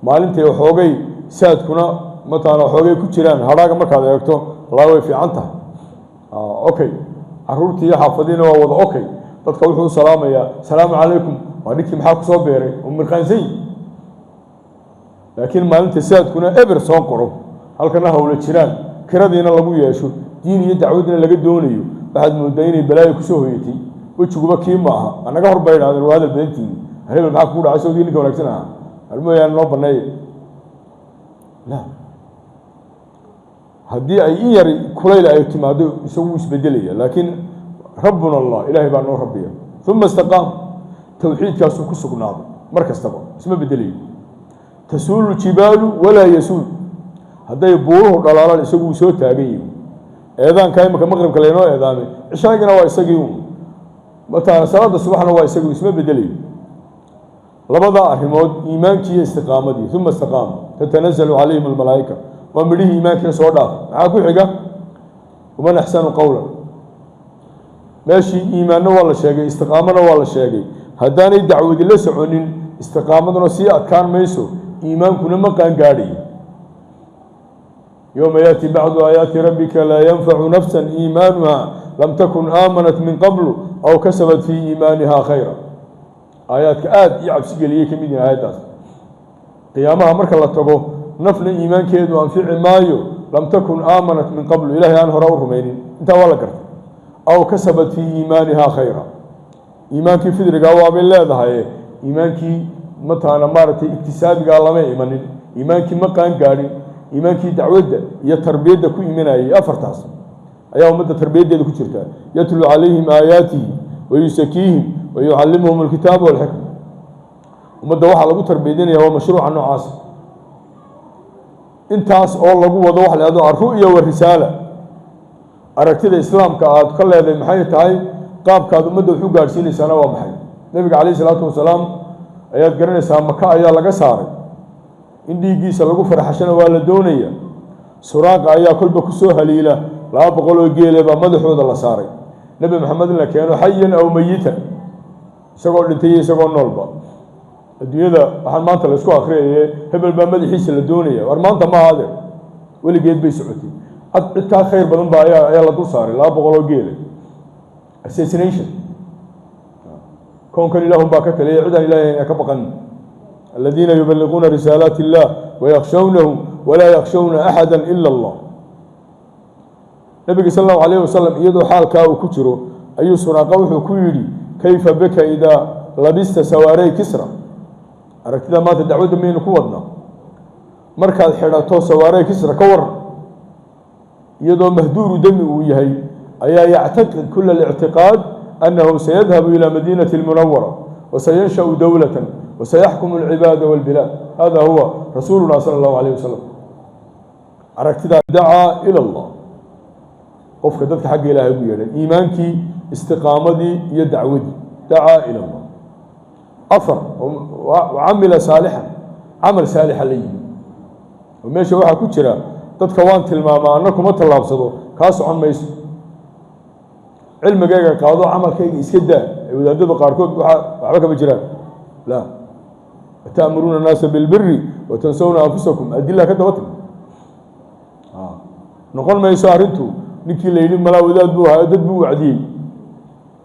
S1: maalintay waxoogay saadkuna mataqaana waxoogay ku jiraan hadhaaga markaad eegto, wallaahi way fiican tahay, okay, caruurtii iyo xaafadiina waa wada okay, dadka wuxuu u salaamayaa salaamu calaykum, waa ninkii maxaa kusoo beeray oo mirqaansan yihi. Laakiin maalinta saadkuna eber soo qoro, halkana hawla jiraan, kiradiina lagu yeesho, diin iyo dacwadina laga doonayo, waxaad moodaa inay balaayo kusoo hoyatay. Wejiguba kii ma aha, anaga hor bay idhahdeen, waa hadal badantiini, hebel maxaa kugu dhacay? Sawdii ninka wanaagsan ahaa armooyaan noo baneeya. La haddii ay in yar kulayl ay timaado, isagu wuu isbedelaya. Laakiin rabbuna Allah, Ilaahay baa noo rabbiya. Uma istaqaam, towxiidkaasuu ku sugnaaday mar kastaba, isma bedelayo. Tasuulu jibaalu walaa yasuul, hadday buuruhu dhalaalaan isagu wuu soo taagan yihi. Eedaanka imika maqribka laynoo eedaamay, cishaagina waa isagii un, mataqaana salaada subaxna waa isagii, isma bedelayo. Labada arrimood, iimaankii iyo istiqaamadii. Uma istaqaama tatanazalu calayhim almalaa'ika, waa midhihii iimaankiina soo dhaaf. Maxaa ku xiga? Waman axsanu qowla. Meeshii iimaanna waa la sheegay, istiqaamana waa la sheegay. Haddaanay dacwadi la soconin, istiqaamaduna sii adkaan mayso, iimaankuna ma qaangaadhayo. Yowma yaأti bacdu aayaati rabbika laa yanfacu nafsa iimaanuha lam takun aamanat min qablu aw kasabat fii iimaaniha khayra. Aayaadka aada ii cabsi geliyey ka mid yihin aayaddaas. Qiyaamaha marka la tago, nafna iimaankeedu anfici maayo lam takun aamanat min qablu, Ilahay aan hore u rumaynin, intaa waa la gartay. Aw kasabat fii iimaaniha khayra, iimaankii fidrigaa waabay leedahay, iimaankii Mataqaana maaragtay iktisaabigaa lama imanin, iimaankii ma qaan gaadhin, iimaankii dacwadda iyo tarbiyadda ku imanayay. Afartaas ayaa ummadda tarbiyaddeeda ku jirta: yatlu calayhim aayaatihi wayusakiihim wayucallimuhum alkitaaba walxikma. Ummadda waxaa lagu tarbiyadinaya waa mashruuca noocaas. Intaas oo lagu wado waxa la ihahdo alru'ya warisaala. Aragtida islaamka aad ka leedahay maxay tahay? Qaabkaad ummadda wax u gaadhsiinaysaana waa maxay? Nabiga calayhi isalaatu wasalaam ayaad garanaysaa, Maka ayaa laga saaray, in dhiiggiisa lagu farxashana waa la doonaya. Suraaqa ayaa kolba kusoo haliila, 200 oo geele baa madaxooda la saaray, Nebi Maxamed in la keeno xayan aw mayitan, isagoo dhintay iyo isagoo noolba. Adduunyada waxaan maanta la isku akriyaye, hebel baa madaxiisa la doonaya. War maanta ma ahaade, weligeed bay socotay. Cid kaa khayr badan baa ayaa la dul saaray 200 oo geele. Assassination. Koonkan ilaahun baa ka taliyay, cidaan Ilahay ka baqan. Aladiina yubaliquuna risaalaati illah wayakhshawnahu walaa yakhshawna axada ila Allah. Nabiga sal allahu alayh wasalam iyadoo xaalkaa uu ku jiro ayuu Suraaqa wuxuu ku yidhi: "Kayfa bika idaa labista sawaarey Kisra?" Aragtida maanta dacwadda maynu ku wadnaa? Markaad xidhato sawaarey Kisra, ka waran? Iyadoo mahduuru dami uu yahay ayaa yactaqid kula اlictiqaad annahu sayadhabu ilى madiinati اlmunawara wasayanshأu dowlata wasayaxkumu alcibaada walbilaad. Hada huwa rasuuluna sala allahu alayh wasalam. Aragtidaa dacaa ila Allah, qofka dadka xagga Ilaahay ugu yeedhay, iimaankii, istiqaamadii iyo dacwadii. Dacaa ila Allah. Afar, wacamila saalixan, camal saalixa la yimi. Oo meesha waxaa ku jira dadka waan tilmaamaa, anna kuma tallaabsado, kaa socon mayso. Cilmigayga qaado, camalkayga iska daa ay wadaadada qaarkood waa waxba kama jiraan. La ata'muruuna annaasa bilbiri watansawna anfusakum. Adila ka daba tag noqon mayso arrintu. Ninkii la yidhi malaa wadaad buu ahaa, dad buu wacdiyey.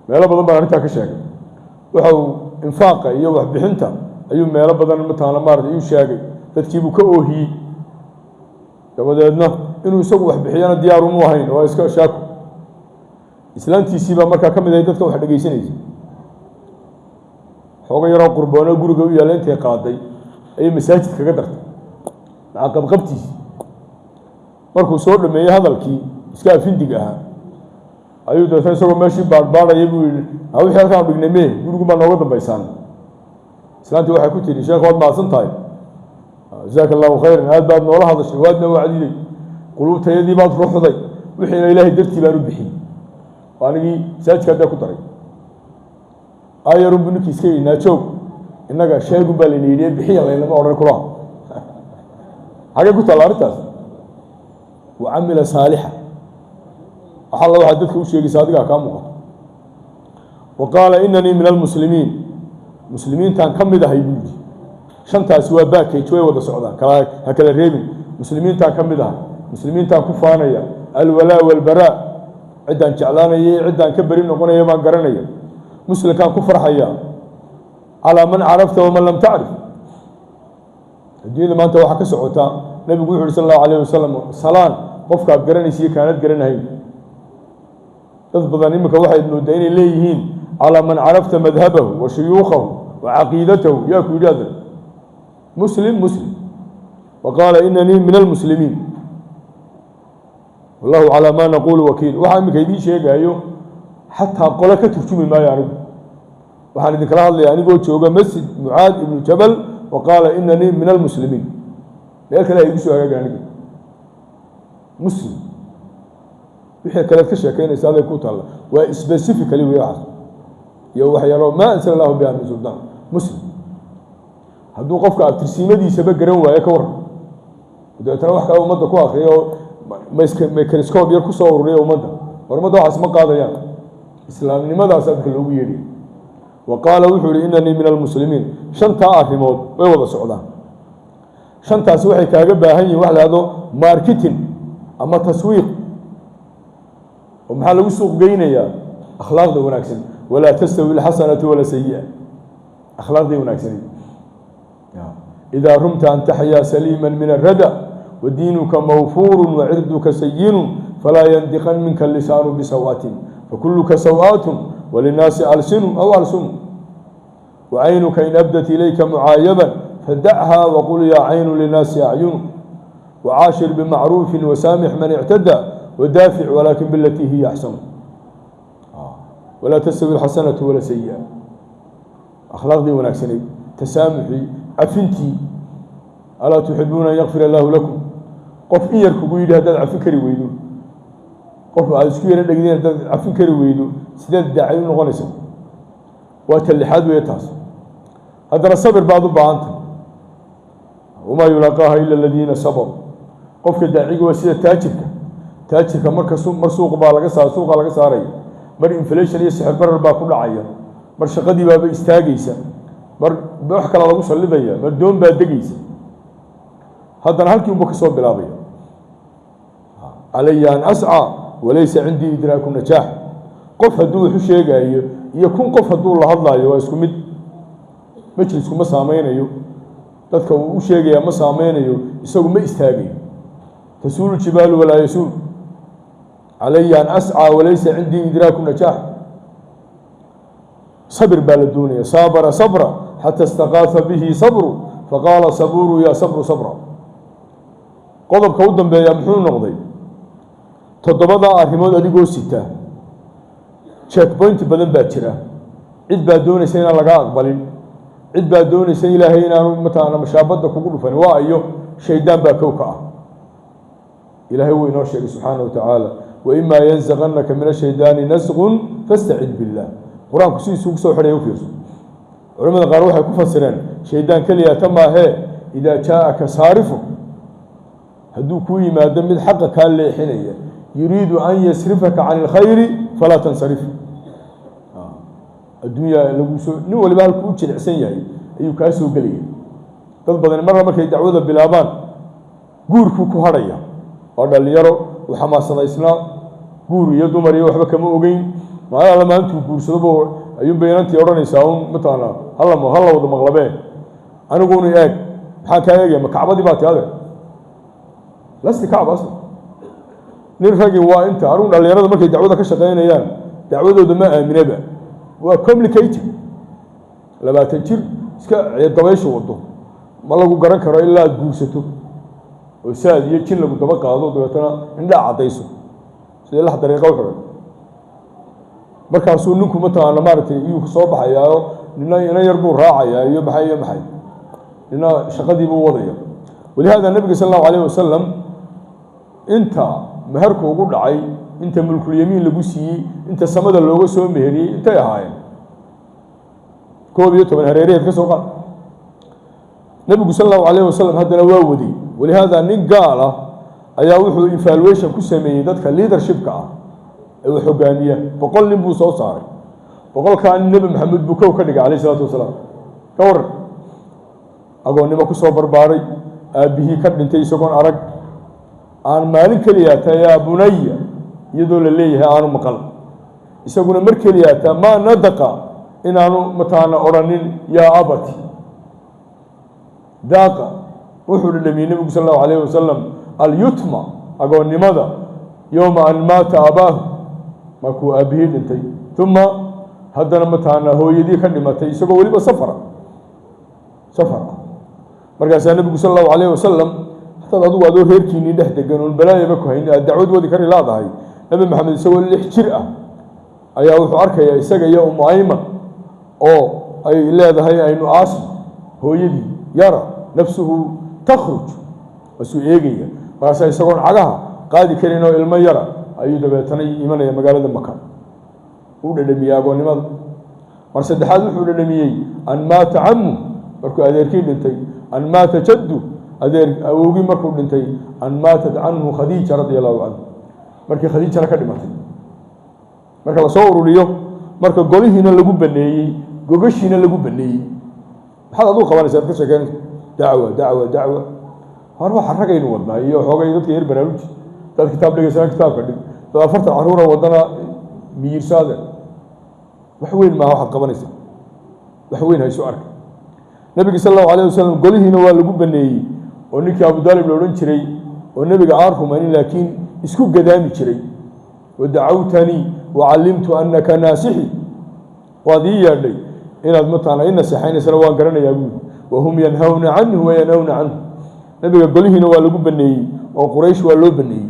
S1: Meelo badan baan arrintaa ka sheegay. Waxa uu infaaqa iyo waxbixinta ayuu meelo badan mataqaana maarata iyuu sheegay, dadkiibuu ka oohiyey. Dabadeedna inuu isagu waxbixiyana diyaar umu ahayn, waa iska shaako. Islaantiisii baa markaa ka mid ahay dadka wax dhegaysanaysa. Xoogo yaroo qurboono guriga u yaalla intay qaaday ayay masaajid kaga dartay maca qabqabtiisi. Markuu soo dhameeyey hadalkii iska afindig ahaa ayuu dabeetna isagoo meeshii baadhbaadhaya buu yihi: "Ha, wixii halkaan dhignay mee? Gurigu baa nooga dambaysaan." Islaantii waxay ku tidhi: "Sheekh, waad mahadsan tahay, jazaaka Allahu khayran, aad baad noola hadashay, waadna wacdiday, quluubtayadii baad ruuxday. Wixiina Ilaahay dartii baan u bixiyey, oo anigii masaajidka haddee ku daray." Ayarun buu ninkii iska yidhi: "Naajoog, innaga sheegun baa layna yidhi, bixiya laynama odhan kulaha." Xagee ku taalla arrintaas wa camila saalixa? Wax alla waxaad dadka u sheegaysa adigaa kaa muuqato. Wa qaala inanii min almuslimiin, muslimiintaan ka mid ahay buu yidhi. Shantaasi waa package, way wada socdaan, kala ha kala reebin. Muslimiintaan ka mid ahay, muslimiintaan ku faanaya, alwalaa walbaraa, ciddaan jeclaanaya, ciddaan ka beri noqonaya baan garanaya, muslimkaan ku farxaya, calaa man carafta waman lam tacrif. Adduunyada maanta waxaa ka socota, nabigu wuxu uhi sal allahu alayh wasalam: "Salaan qofkaad garanaysa iyo kaanad garanahayn." Dad badan iminka waxayd moodaa inay leeyihiin calaa man carafta madhabahu wa shuyuukhahu wa caqiidatahu. Yaa ku yidhi adan? Muslim, muslim. Wa qaala inanii min almuslimiin, wallahu calaa ma naqulu wakiil. Waxaa iminka idiin sheegaayo xataa qole ka turjumi maayo. Anigu waxaan idinkala hadlaya anigoo jooga Masjid Mucaad ibnu Jabal. Wa qaala inanii min almuslimiin. Meel kale ha igu soo hagaaga. Aniga muslim, wixii kaleed ka sheekaynaysa aday ku taalla. Waa specifically wey waxaas iyo waxyaalo maa anzala Allahu biha min suldaan. Muslim hadduu qofka abtirsiimadiisaba garan waayo, ka waran? Dabeetana wax kale ummadda ku akriya oo microscope yar kusoo ururiya ummadda. War ummadda waxaas ma qaadayaan. Islaamnimadaas dadka loogu yeedhiy. Wa qaala, wuxuu yihi: "Inanii min almuslimiin." Shantaa arrimood way wada socdaan. Shantaasi waxay kaaga baahan yihin wax la hahdo marketing ama taswiiq. Oo maxaa lagu suuq geynayaa? Akhlaaqda wanaagsan. Walaa tastawi alxasanatu wala sayi'a. Akhlaaqdii wanaagsanay. Idaa rumta an taxyaa saliima min arada wadiinuka mawfuuru wacirduka sayinu, falaa yandiqan minka lisaanu bisawaatin, fakuluka sawaatun walinnaasi alsinu aw alsunu. Wacaynuka in abdat ilayka mucaayaban fadachaa waqul yaa caynu linnaasi acyunu. Wacaashir bimacruufin wasaamix man ictadaa wadaafic walaakin bilatii hiya axsanu. Walaa tastawi alxasanatu wala sayi'a. Akhlaaqdii wanaagsanayd, tasaamuxii, cafintii. Alaa tuxibuuna an yakfir allaahu lakum? Qof in yar kugu yidhi haddaad cafin kari weydo, qof aada isku yaro dhegdeen haddaad cafin kari weydo, sideed daacay u noqonaysa? Waa ta lixaad weeye taas. Haddana sabir baad u baahantay. Wamaa yulaqaaha ila aladiina sabaruu. Qofka daaciga waa sida taajirka. Taajirka marka mar suuq baa laga saa suuqa laga saaraya, mar inflation iyo sixir barar baa ku dhacaya, mar shaqadii baaba istaagaysa, mar wax kale lagu sallidaya, mar doon baa degaysa. Haddana halkii unba ka soo bilaabaya. Calaya an ascaa walaysa cindii idraaku najaax. Qof hadduu wax u sheegaayo iyo 1000 qof hadduu la hadlaayo waa isku mid. Majlisku ma saameynayo, dadka uu u sheegaya ma saameynayo, isagu ma istaagayo. Tasuulu jibaalu walaa yasuul. Calaya an ascaa walaysa cindii idraaku najaax. Sabir baa la doonaya. Saabara sabra xata istaqaafa bihi sabru faqaala sabuuru yaa sabru sabra. Qodobka u dambeeya muxuu noqday? Toddobadaa arrimood adigoo sita, checkpoint badan baa jira. Cid baa doonaysa inaan lagaa aqbalin, cid baa doonaysa Ilaahay inaanu mataqaana mashaabadda kugu dhufanin. Waa iyo shaydaan baa kow ka ah. Ilaahay wuu inoo sheegay subxaana wa tacaala: waimaa yanzaqannaka min ashaydaani nasqun fastacid billah. Qur-aanku sidiisuu kusoo xidhaya u fiirso. Culamada qaar waxay ku fasireen shaydaan keliya ta maahee: idaa jaaaka saarifu, hadduu kuu yimaado mid xaqa kaa leexinaya, yuriidu an yasrifaka can ilkhayri falaa tansarif. Adduunya lagu soo, nin waliba halkuu u jilicsan yahay ayuu kaa soo gelaya. Dad badani marna markay dacwada bilaabaan guurkuu ku hadhaya. Waa dhalinyaro uu xamaasadaysnaa, guur iyo dumar iyo waxba kama ogeyn. Maalin alla maalintuu guursadoba ayuunbay inantii odhanaysaa un mataqaanaa hala wada maqlabeen. Aniguna eeg, maxaan kaa eegaya? Ma kacbadii baa ti adeer? Lasti kacba asla. Nin ragi waa inta. Anigu dhalinyarada markay dacwada ka shaqaynayaan dacwadooda ma aaminaba. Waa complicated. 20 jir iska dabaysha wado ma lagu garan karo ilaa aad guursato oo saad iyo jin lagu daba qaado, dabeetana indhaa caddayso sidii lax dariiqa u xidhan. Markaasuu ninku mataqaana maaragtay iyuu soo baxayaayo, nina ina yar buu raacayaa iyo maxay iyo maxay, nina shaqadii buu wadaya. Walihaada nabiga sal allahu alayh wasalam inta meherku ugu dhacay, inta mulkulyamiin lagu siiyey, inta samada looga soo meheriyey, intay ahaayeen 11 hareeraheed ka soo qaad. Nebigu sal allahu alayh wasalam haddana waa waday. Walihaada nin gaal ah ayaa wuxuu evaluation ku sameeyey dadka leadershipka ah ee wax hogaamiya. 100 nin buu soo saaray. 100-kaa nin Nebi Maxamed buu kow ka dhigay alayh isalaatu wasalaam. Ka waran agoonnimo ku soo barbaaray, aabbihii ka dhintay isagoon arag, aan maalin keliyaata yaa bunaya iyadoo la leeyahay aanu maqal, isaguna mar keliyaata maa nadaqa inaanu mataqaana odhanin yaa abati. Daaqa, wuxuu dhadhamiyey nebigu sal allahu alayh wasalam alyutma, agoonnimada, yowma an maata abaahu, markuu aabbihii dhintay. Uma haddana mataqaana hooyadii ka dhimatay isagoo weliba safara safar ah. Markaasaa nebigu sal allahu alayh wasalam, hataad adigu adoo reerkiinii dhex degan oon balaayaba ku haynin aad dacwad wadi kari laadahay. Nebi Maxamed isagoo 6 jir ah ayaa wuxuu arkayaa isaga iyo Umu Ayman oo ay leedahay aynu aasno hooyadii, yara nafsuhu takhruj, waasuu eegaya. Markaasaa isagoon cagaha qaadi karin oo ilmo yara ayuu dabeetana imanaya magaalada Maka. Uu dhadhamiyey agoonnimada. Mar saddexaad wuxuu dhadhamiyey an maata camu, markuu adeerkii dhintay, an maata jaddu, adeer awowgii markuu dhintay, an maatat canhu Khadiija radia allahu canhu, markii Khadiijana ka dhimatay. Marka lasoo ururiyo, marka golihiina lagu baneeyey, gogashiina lagu baneeyey, maxaad aduu qabanaysa ad ka sheekeynaysa? Dacwa, dacwa, dacwa. Hor waxa ragaynu wadnaa iyo xoogay dadka yar baraaruji. Dad kitaab dhigaysana kitaabka dhig, dad 40 caruura wadana miyirsaade. Wax weyn maaha waxaad qabanaysaa, wax weyn haysu arka. Nebiga sal allahu alayh wasalam golihiina waa lagu baneeyey oo ninkii Abudaalib la odhan jiray oo nebiga aan rumaynin laakiin isku gadaami jiray, wadacawtanii wacallimtu annaka naasixi, waad ii yeedhay. Inaad mataqaana i naseexaynaysana waan garanayaa, buuri. Wahum yanhawna canhu wayanhawna canhu. Nabiga golihiina waa lagu baneeyey oo Quraysh waa loo baneeyey,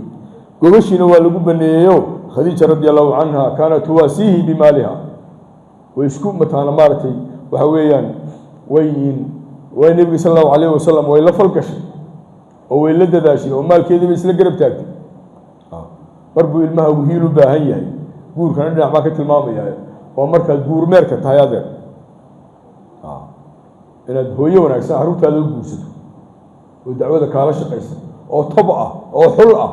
S1: gobashiina waa lagu baneeyeyo Khadiija radi allahu canha kaanat tuwaasiihi bimaaliha. Way isku mataqaana maaragtay, waxa weeyaan, way nebiga sala allahu alayhi wasalam way la falgashay oo way la dadaashay oo maalkeedii bay isla garab taagtay. Mar buu ilmaha hiil u baahan yahay. Guurkana dhinac baan ka tilmaamaya. Waa markaad guurmeerka tahay, adeer, inaad hooyo wanaagsan carruurtaada u guursato oo dacwada kaala shaqaysa oo tob ah oo xul ah.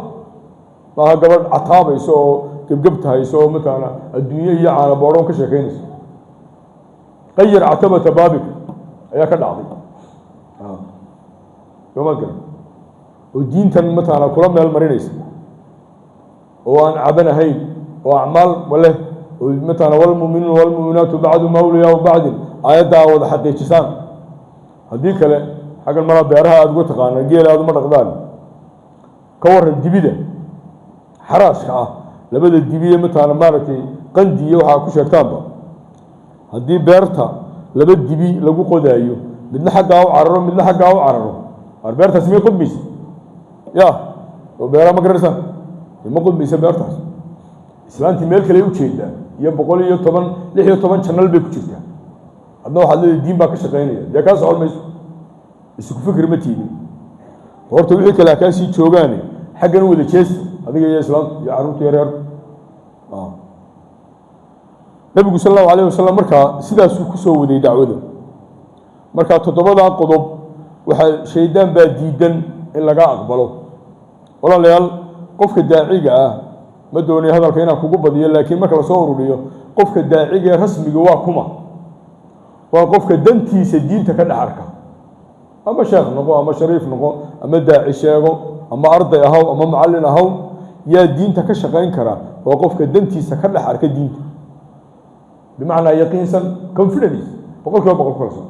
S1: Maaha gabadh cataabayso oo gebgebta hayso oo mataqaana adduunye iyo caana boodhoon ka sheekaynayso. "Qayir catabata baabika" ayaa ka dhacday, sooma garan? Oo diintan mataqaana kula meel marinaysa oo aan cabanahayn oo acmaal leh oo mataqaana "walmu'minuuna walmu'minaatu bacduhum awliyaau bacdin" aayaddaa wada xaqiijisaan. Haddii kale, xaggan malaa beeraha aada uga taqaana, geela aada uma dhaqdaan. Ka waran dibida xaraashka ah, labada dibiye mataqaana maaragtay qandi iyo waxaa ku sheegtaanba? Haddii beerta laba dibi lagu qodaayo, midna xaggaa u cararo, midna xaggaa u cararo, ar beertaas may qodmaysa? Ya, oo beeraha ma garanaysaan? Ma qodmaysa beertaas. Islaantii meel kale ujeedaa iyo 110, 16 channel bay ku jirtaa. Adna waxaad leedahay diin baa ka shaqaynaya. Dee kaa socon mayso, isku fikir ma tiidin. Horta wixii kale ha kaa sii joogaane, xaggan u wada jeesta, adiga iyo islaamtu iyo carruurta iyo reerku. Nabigu sal allahu alayh wasalam markaa sidaasuu kusoo waday dacwada. Markaa toddobadaa qodob waxaa shaydaan baa diidan in laga aqbalo. Walaalayaal, qofka daaciga ah, ma doonayo hadalka inaan kugu badiyo, laakiin marka lasoo ururiyo, qofka daaciga ee rasmiga waa kuma? Waa qofka dantiisa diinta ka dhex arka. Ama sheekh noqo, ama shariif noqo, ama daaci sheego, ama arday ahaw, ama macallin ahaw, yaa diinta ka shaqayn kara? Waa qofka dantiisa ka dhex arka diinta, bimacnaa yaqiinsan, confidence, 100% ku kalsoon.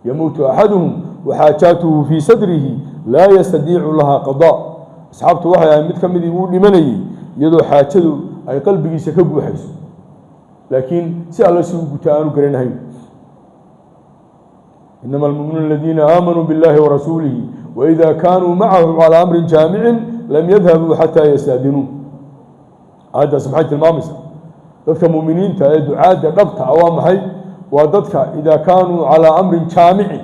S1: "Yamuutu axaduhum waxaajaatuhu fii sadrihi laa yastadiicu lahaa qadaa." Asxaabtu waxay ahayd mid ka midii wuu dhimanayey iyadoo xaajadu ay qalbigiisa ka guuxayso, laakiin si alle si u guta aanu garanahayn. "Inama almu'minuuna aladiina aamanuu biاllahi warasuulihi waida kaanuu macahu calaa amrin jaamicin lam yadhabuu xataa yastaadinuu." Aayaddaas maxay tilmaamaysaa? Dadka muuminiinta ee ducaadda dhabta ah waa maxay? Waa dadka idaa kaanuu calaa amrin jaamicin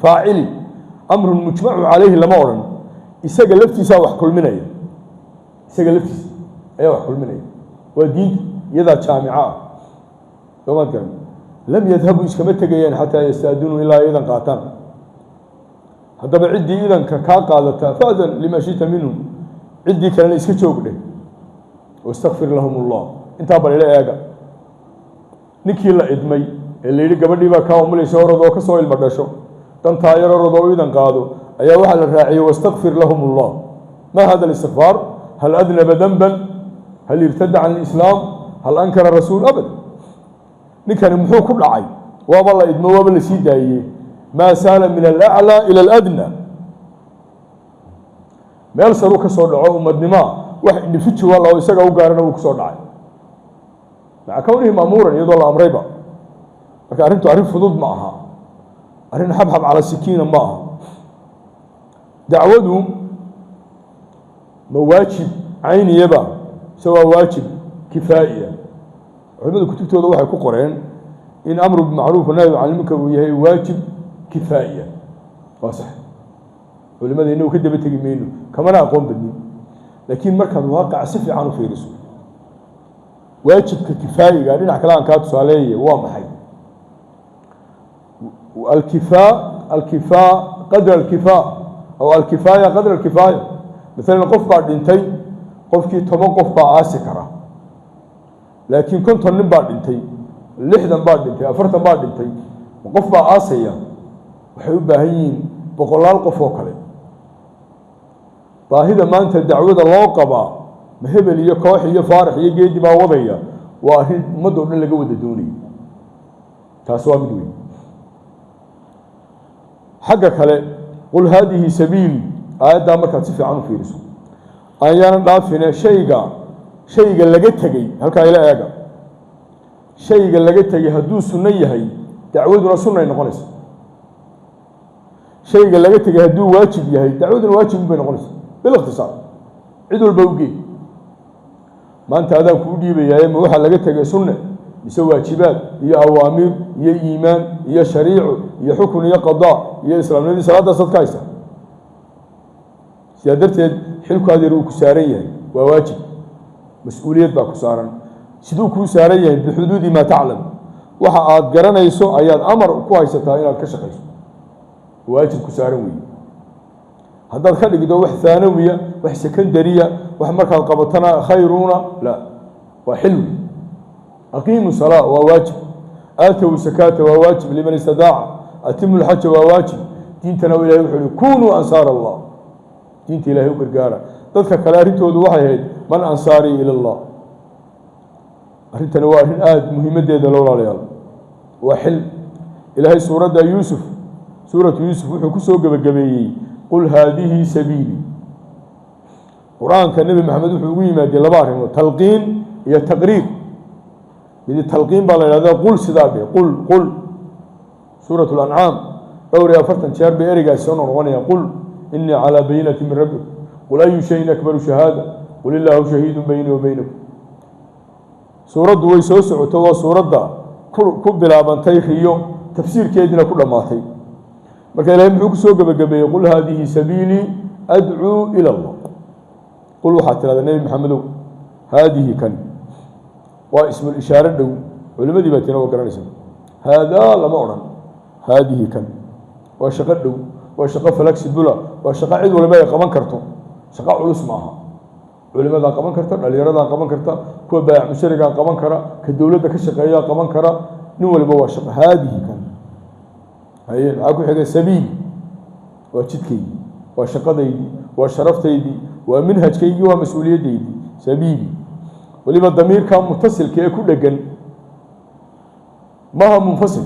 S1: faacili, amrun mujmacu calayhi lama odhan. Isaga laftiisaa wax kulminaya, isaga laftiisa ayaa wax kulminaya. Waa diinta, iyadaa jaamica ah, soomaad garan? Lam yadhabuu, iskama tegayaan, xataa yastaadinuu, ilaa idan qaataan. Haddaba ciddii idanka kaa qaadata, fa'dan lima shita minhum, ciddii kalena iska joog dheh, wastakfir lahum allah. Intaa bal ila eega. Ninkii la idmay ee la yidhi gabadhii baa kaa umulaysa, orad oo ka soo ilmo dhasho, dantaa yar orad oo idan qaado, ayaa waxaa la raaciyey "wastakfir lahum allah". Ma hada alistikfaar? Hal adnaba danban? Hal irtada can alislaam? Hal ankara rasuul? Abad. Ninkani muxuu ku dhacay? Waaba la idmo, waaba la sii daayey. Maa saala min alaclaa ila aladna, meel saruu ka soo dhaco ummadnimoa, wax individual oo isaga u gaarana wuu kusoo dhacay, maca kownihi ma'muuran, iyadoo la amrayba. Marka arrintu arrin fudud ma aha, arrin xabxab cala sikiina ma aha. Dacwadu ma waajib cayniyaba mise waa waajib kifaa'iya? Culimadu kutubtooda waxay ku qoreen in amru bimacruuf wanahyu can ilmunkar uu yahay waajib kifaa'iya. Waa sax, culimada inagu ka daba tegi mayno, kamana aqoon badnin, laakiin markaad waaqaca si fiican u fiiriso, waajibka kifaayiga dhinac kale aan kaa tusaaleeyay waa maxay? Alkifaa, alkifaa qadra alkifaa aw alkifaaya qadra alkifaaya. Maalan qof baa dhintay, qofkii 10 qof baa aasi kara, laakiin 50 nin baa dhintay, 60 baa dhintay, 40 baa dhintay, qof baa aasaya? Waxay u baahan yihiin boqolaal qof oo kale. Baahida maanta dacwada loo qabaa, ma hebel iyo koox iyo Faarax iyo Geedi baa wadaya? Waa arrin ummadda o dhan laga wada doonayo. Taas waa mid weyn. Xagga kale, "qul haadihi sabiili", aayaddaa markaad si fiican u fiiriso, ayaanan dhaafine, shayga laga tegey halkaa ila eega. Shayga laga tegay hadduu sunno yahay, dacwaduna sunnay noqonaysa. Shayga laga tegay hadduu waajib yahay, dacwaduna waajib bay noqonaysa. Bilikhtisaar, cid walba ugeey. Maanta adaan kuu dhiibayaaye, ma waxaa laga tegay sunne mise waajibaad iyo awaamiir iyo iimaan iyo shariico iyo xukun iyo qadaa iyo islaamnimadii salaadaasaad ka haysa? Sidaa darteed xilku adeer uu ku saaran yahay, waa waajib, mas-uuliyad baa ku saaran. Siduu kuu saaran yahay? Bixuduudi maa taclam, waxa aad garanayso ayaad amar ku haysataa inaad ka shaqayso. Waajib ku saaran weeye. Haddaad ka dhigdo wax haanawiya, wax secondary-ya, wax markaad qabatana khayruuna, la waa xil wey. Aqiimu salaa waa waajib, aatow sakaata waa waajib liman istadaaca, atimu lxaja waa waajib. Diintana ilahay wuxuu uhi: "Kunuu ansaar Allah." Diinta ilahay u gargaara. Dadka kale arrintoodu waxay ahayd: "Man ansaarii ila Allah?" Arrintani waa arrin aada muhiimaddeeda loo, walaalayaal, waa xil. Ilaahay suuradda Yuusuf, suuratu Yuusuf, wuxuu ku soo gebagabeeyey: "Qul haadihi sabiili." Qur-aanka Nebi Maxamed wuxuu ugu yimaadey laba arrimood: talqiin iyo taqriir. Midi talqiin baa la yidhahdaa: "Qul," sidaa dhe, "qul, qul." Suurat Lancaam dhowr iyo 40 jeer bay ereygaasi soo noqnoqonayaan: "Qul inii calaa bayinati min rabbikum," "Qul ayu shayin akbaru shahaada," "Qul illaahu shahiidun beynii wa beynakum." Suuraddu way soo socoto. Waa suuradda ku bilaabantay riyo, tafsiirkeediina ku dhammaatay. Marka ilahay muxuu kusoo gebagabeeyey? "Qul haadihi sabiilii adcuu ila Allah." "Qul," waxaad tirahdaa Nebi Maxamedow, "haadihi," kan waa ismul ishaare dhow, culimadii baa tina waa garanaysa. "Haadaa" lama odhan. "Haadihi," kan waa shaqo dhow, waa shaqo flexible, waa shaqo cid waliba ay qaban karto. Shaqo culus maaha. Culimadaa qaban karta, dhalinyaradaa qaban karta, kuwa baayac musharigaa qaban kara, ka dowladda ka shaqeeyaa qaban kara, nin waliba. Waa shaqo. "Haadihi," kan. Haye, maxaa ku xigay? "Sabiili," waa jidkaygii, waa shaqadaydii, waa sharaftaydii, waa minhajkaygii, waa mas-uuliyaddaydii. "Sabiili," weliba damiirka mutasilka ee ku dhegan maha munfasil.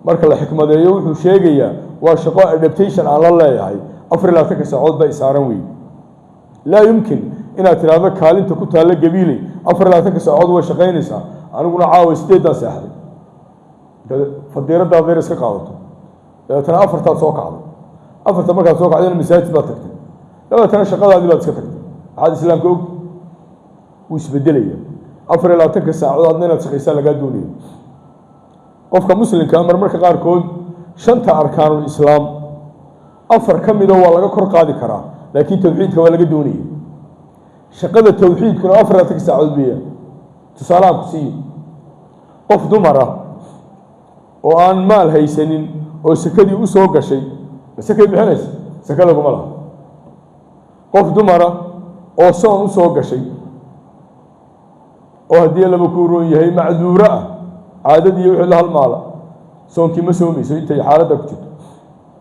S1: Marka la xikmadeeyo, wuxuu sheegayaa waa shaqo adaptation aan la leeyahay, 24-ka saacood ba isaaran wey. Laa yumkin inaad tidhaahdo kaalinta ku taalla Gabiiley 24-ka saacood way shaqaynaysaa, aniguna caawa 8-daan seexday. Intaad fadiiradaada yar iska qaadato, dabeetana 4-taad soo kacday, 4-ta markaad soo kacdayna masaajid baad tagtay, dabeetana shaqadaadii baad iska tagtay. Maxaad islaamka og? Wuu isbedelaya. 24-ka saacadood adna inaad shaqaysaa lagaa doonaya. Qofka muslimka marmarka qaarkood shanta arkaanul islaam afar ka mida waa laga kor qaadi karaa, laakiin towxiidka waa laga doonaya. Shaqada towxiidkuna 24-ka saacadood weeyaan. Tusaalaha ku siiyo: qof dumar ah oo aan maal haysanin oo sekadii u soo gashay, ma sekay bixinaysa? Seke laguma laha. Qof dumara oo soon u soo gashay, oo haddii laba kuu roon yahay macduuro ah, caadadii wixii la halmaala, soonkii ma soomayso intay xaaladda ku jirto.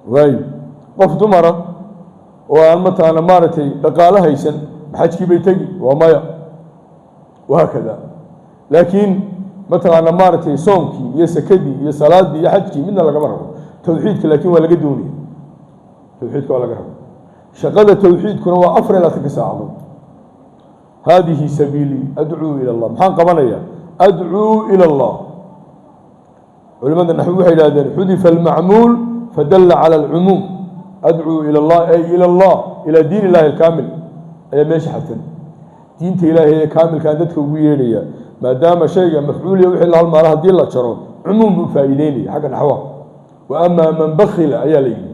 S1: Waayo, qof dumara oo aan mataqaana maaragtay dhaqaalo haysan, xajkii bay tegi? Waa maya. Wahaakada. Laakiin mataqaana maaragtay soonkii iyo sakadii iyo salaadii iyo xajkii midna lagama rabo. Towxiidka laakiin waa laga doonaya, towxiidka waa laga rabo. Shaqada towxiidkuna waa 24-ka saacadood. "Haadihi sabiilii adcuu ila Allah." Maxaan qabanaya? "Adcuu ila Allah." Culimada naxwi waxay yidhahdeen: "Xudifa almacmuul fadalla cala alcumuum." "Adcuu ila Allah" ay ila Allah, ilaa diin illahi alkaamil ayaa meesha xadfan. Diinta Ilaahay ee kaamilkaan dadka ugu yeedhaya, maadaama shayga mafcuuliya wixii la halmaala haddii la jaro cumuum buu faa'iideynaya xagga naxwaha. "Wa amaa man bakila" ayaa la yidhi.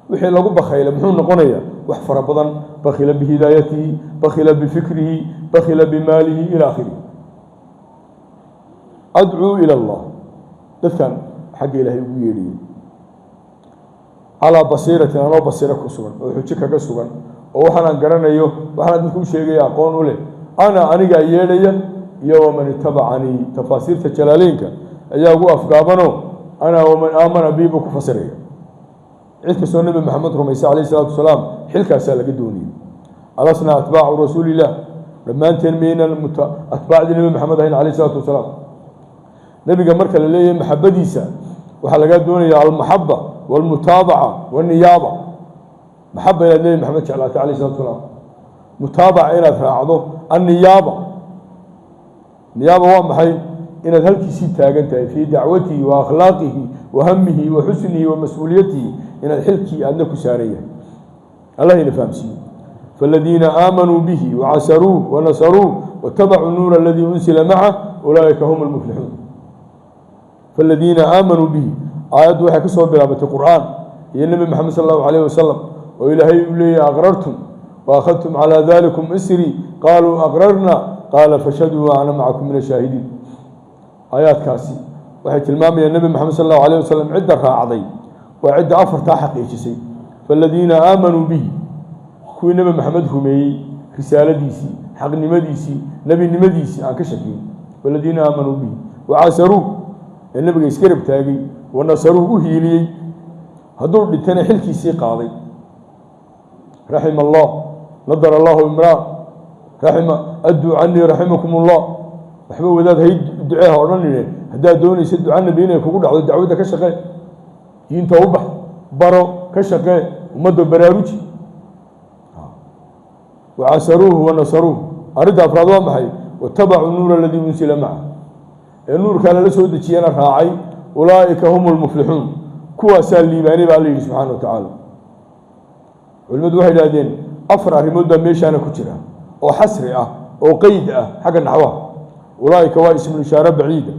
S1: Wixii lagu bakayla muxuu noqonayaa? Wax fara badan. Bakila bihidaayatihi, bakila bifikrihi, bakila bimaalihi, ila akhirihi. "Adcuu ila Allah," dadkan xagga Ilaahay ugu yeedhayay, "calaa basiiratin," anoo basiiro ku sugan oo xujo kaga sugan, oo waxaanaan garanayo, waxaanaan dadka u sheegaya aqoon u leh. "Ana," anigaa yeedhaya, iyo "waman itabacanii." Tafaasiirta Jalaaleynka ayaa ugu afgaabanoo "ana waman aamana bi" buu ku fasiraya. Cid kastoo Nebi Maxamed rumaysa calayh isalaatu wasalaam xilkaasaa laga doonayay. Alasnaa atbaacu rasuuliillah? Dhammaanteen miyaynan atbaacdii Nebi Maxamed ahayn calayh isalaatu wasalaam? Nebiga marka la leeyahay maxabadiisa, waxaa lagaa doonaya almaxaba walmutaabaca walniyaaba. Maxaba inaad Nebi Maxamed jeclaatay calayh isalatu wasalaam, mutaabaca inaad raacdo, anniyaaba. Niyaaba waa maxay? Inaad halkiisii taagan tahay fii dacwatihi wa akhlaaqihi wa hamihi wa xusnihi wa mas-uuliyatihi, inaad xilkii aadna ku saaran yahay. Allah ina fahamsiiyo. فالذiina aamanuu bihi وcasaruuh wanasaruuh واتabacuu nuura aladii unsila macah ulaa'ika hum اlmuflixuun. فالadiina aamanuu bihi, aayaddu waxay ka soo bilaabatay Qur'aan iyo Nebi Maxamed sal allahu alayh wasalam, oo Ilaahay uu leeyahy: "Aqrartum wa akhadtum calaa dalikum isrii? Qaaluu aqrarna. Qaala fashhaduu wa ana macakum min ashaahidiin." Aayaadkaasi waxay tilmaamayaan Nebi Maxamed sal allahu alayh wasalam cidda raacday waa cidda afartaa xaqiijisay. Faaladiina aamanuu bihi, kuwii Nebi Maxamed rumeeyey, risaaladiisii, xaqnimadiisii, nebinimadiisii aan ka shakiyin. Waladiina aamanuu bihi wacasaruuh, ee nebiga iska rab taagay, wanasaruuh, u hiiliyey, hadduu dhintana xilkiisii qaaday. Raxima allah, nadar allahu imraa raxima, adduu canii raximakum allah. Waxba wadaad hay duceeha odhanine. Haddaad doonaysa duca nebi inay kugu dhacdo, dacwadda ka shaqee, diinta u bax, baro, ka shaqee, ummadda baraaruji. Wacasaruuhu wanasaruuh. Arrinta afraad waa maxay? Watabacuu nuura aladii unsila maca, ee nuurkaa lala soo dejiyana raacay. Ulaa'ika hum lmuflixuun, kuwaasaa liibaanay baa Alla yidhi subxaana wa tacaala. Culimmadu waxay idhahdeen afar arrimood baa meeshaana ku jira oo xasri ah oo qeyd ah xagga naxwaha. Ulaa'ika waa ismu ishaare baciida,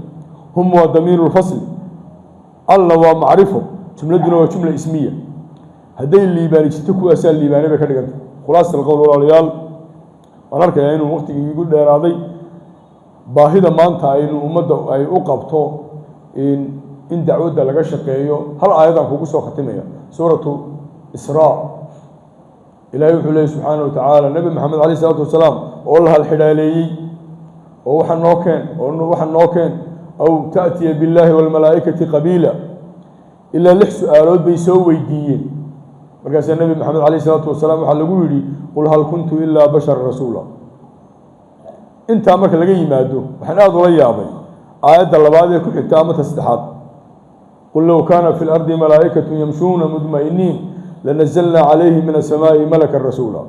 S1: hum waa damiiru lfasli, alla waa macrifo, jumladuna waa jumla ismiya. Hadday liibaani jirto, kuwaasaa liibaanay bay ka dhiganta. Khulaasat alqowl, walaalayaal, waan arkayaa inuu waqtigii igu dheeraaday. Baahida maanta aynu ummadda ay u qabto in dacwadda laga shaqeeyo, hal aayadaan kugu soo khatimaya. Suuratu Israa, Ilaahay wuxuu leeyay subxaana wa tacaala, Nebi Maxamed alayh isalaatu wasalaam oo la halxidhaaleeyey oo waxa noo keen oo waxa noo keen, aw ta'tiya billaahi waalmalaa'ikati qabiila, ilaa lix su-aalood bay soo weydiiyeen. Markaasaa Nebi Maxamed alayh isalaatu wasalaam waxaa lagu yidhi: "Qul hal kuntu ilaa bashara rasuula." Intaa marka laga yimaado, waxaan aada ula yaabay aayadda labaad ee ku xigta ama ta saddexaad: "Qul low kaana fi lardi malaa'ikatu yamshuuna mudma'iniin lanazalnaa calayhim min asamaa'i malakan rasuula.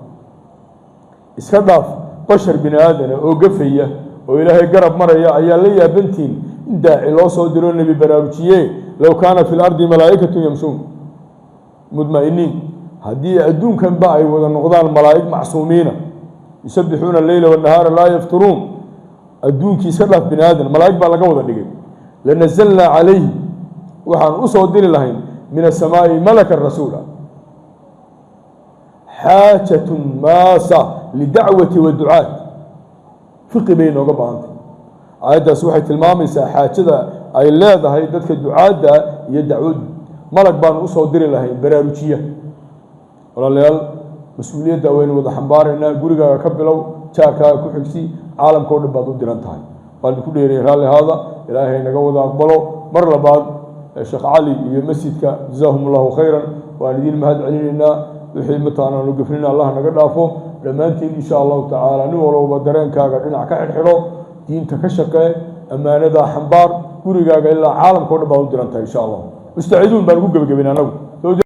S1: Iska dhaaf bashar bini aadana oo gafaya oo Ilaahay garab maraya ayaa la yaabantiin in daaci loo soo diro, nebi baraarujiye. Low kaana fi lardi malaa'ikatu yamshuun mudma'iniin, haddii adduunkanba ay wada noqdaan malaa'ig macsuumiina, yusabbixuuna alleyla wannahaara laa yafturuun, adduunkii iska dhaaf bini aadan, malaa'ig baa laga wada dhigay, lanazalnaa calayhi, waxaan u soo diri lahayn, min asamaa'i malakan rasuula. Xaajatun maasa lidacwati wa ducaat, fiqi bay inooga baahantay. Aayaddaas waxay tilmaamaysaa xaajada ay leedahay dadka ducaadda iyo dacwaddu. Malag baanu usoo diri lahayn baraarujiya. Walaalayaal, mas-uuliyadda waynu wada xambaaraynaa. Gurigaaga ka bilow, jaarkaaga ku xigsi, caalamka o dhan baad u diran tahay. Waan idinku dheeriyay, raalli ahaada. Ilaahay naga wada aqbalo. Mar labaad, Sheekh Cali iyo masjidka, jazaahum allahu khayran, waan idiin mahad celinaynaa. Wixii mataqaana aanu gafnina, Allah naga dhaafo dhammaantiin. Insha allahu tacaala, nin walowba dareenkaaga dhinac ka xidhxidho, diinta ka shaqee, ammaanadaa xambaar, gurigaaga ilaa caalamka o dhan baad u diran tahay, insha allah. Mustaciduun baan ugu gebagabayn anagu.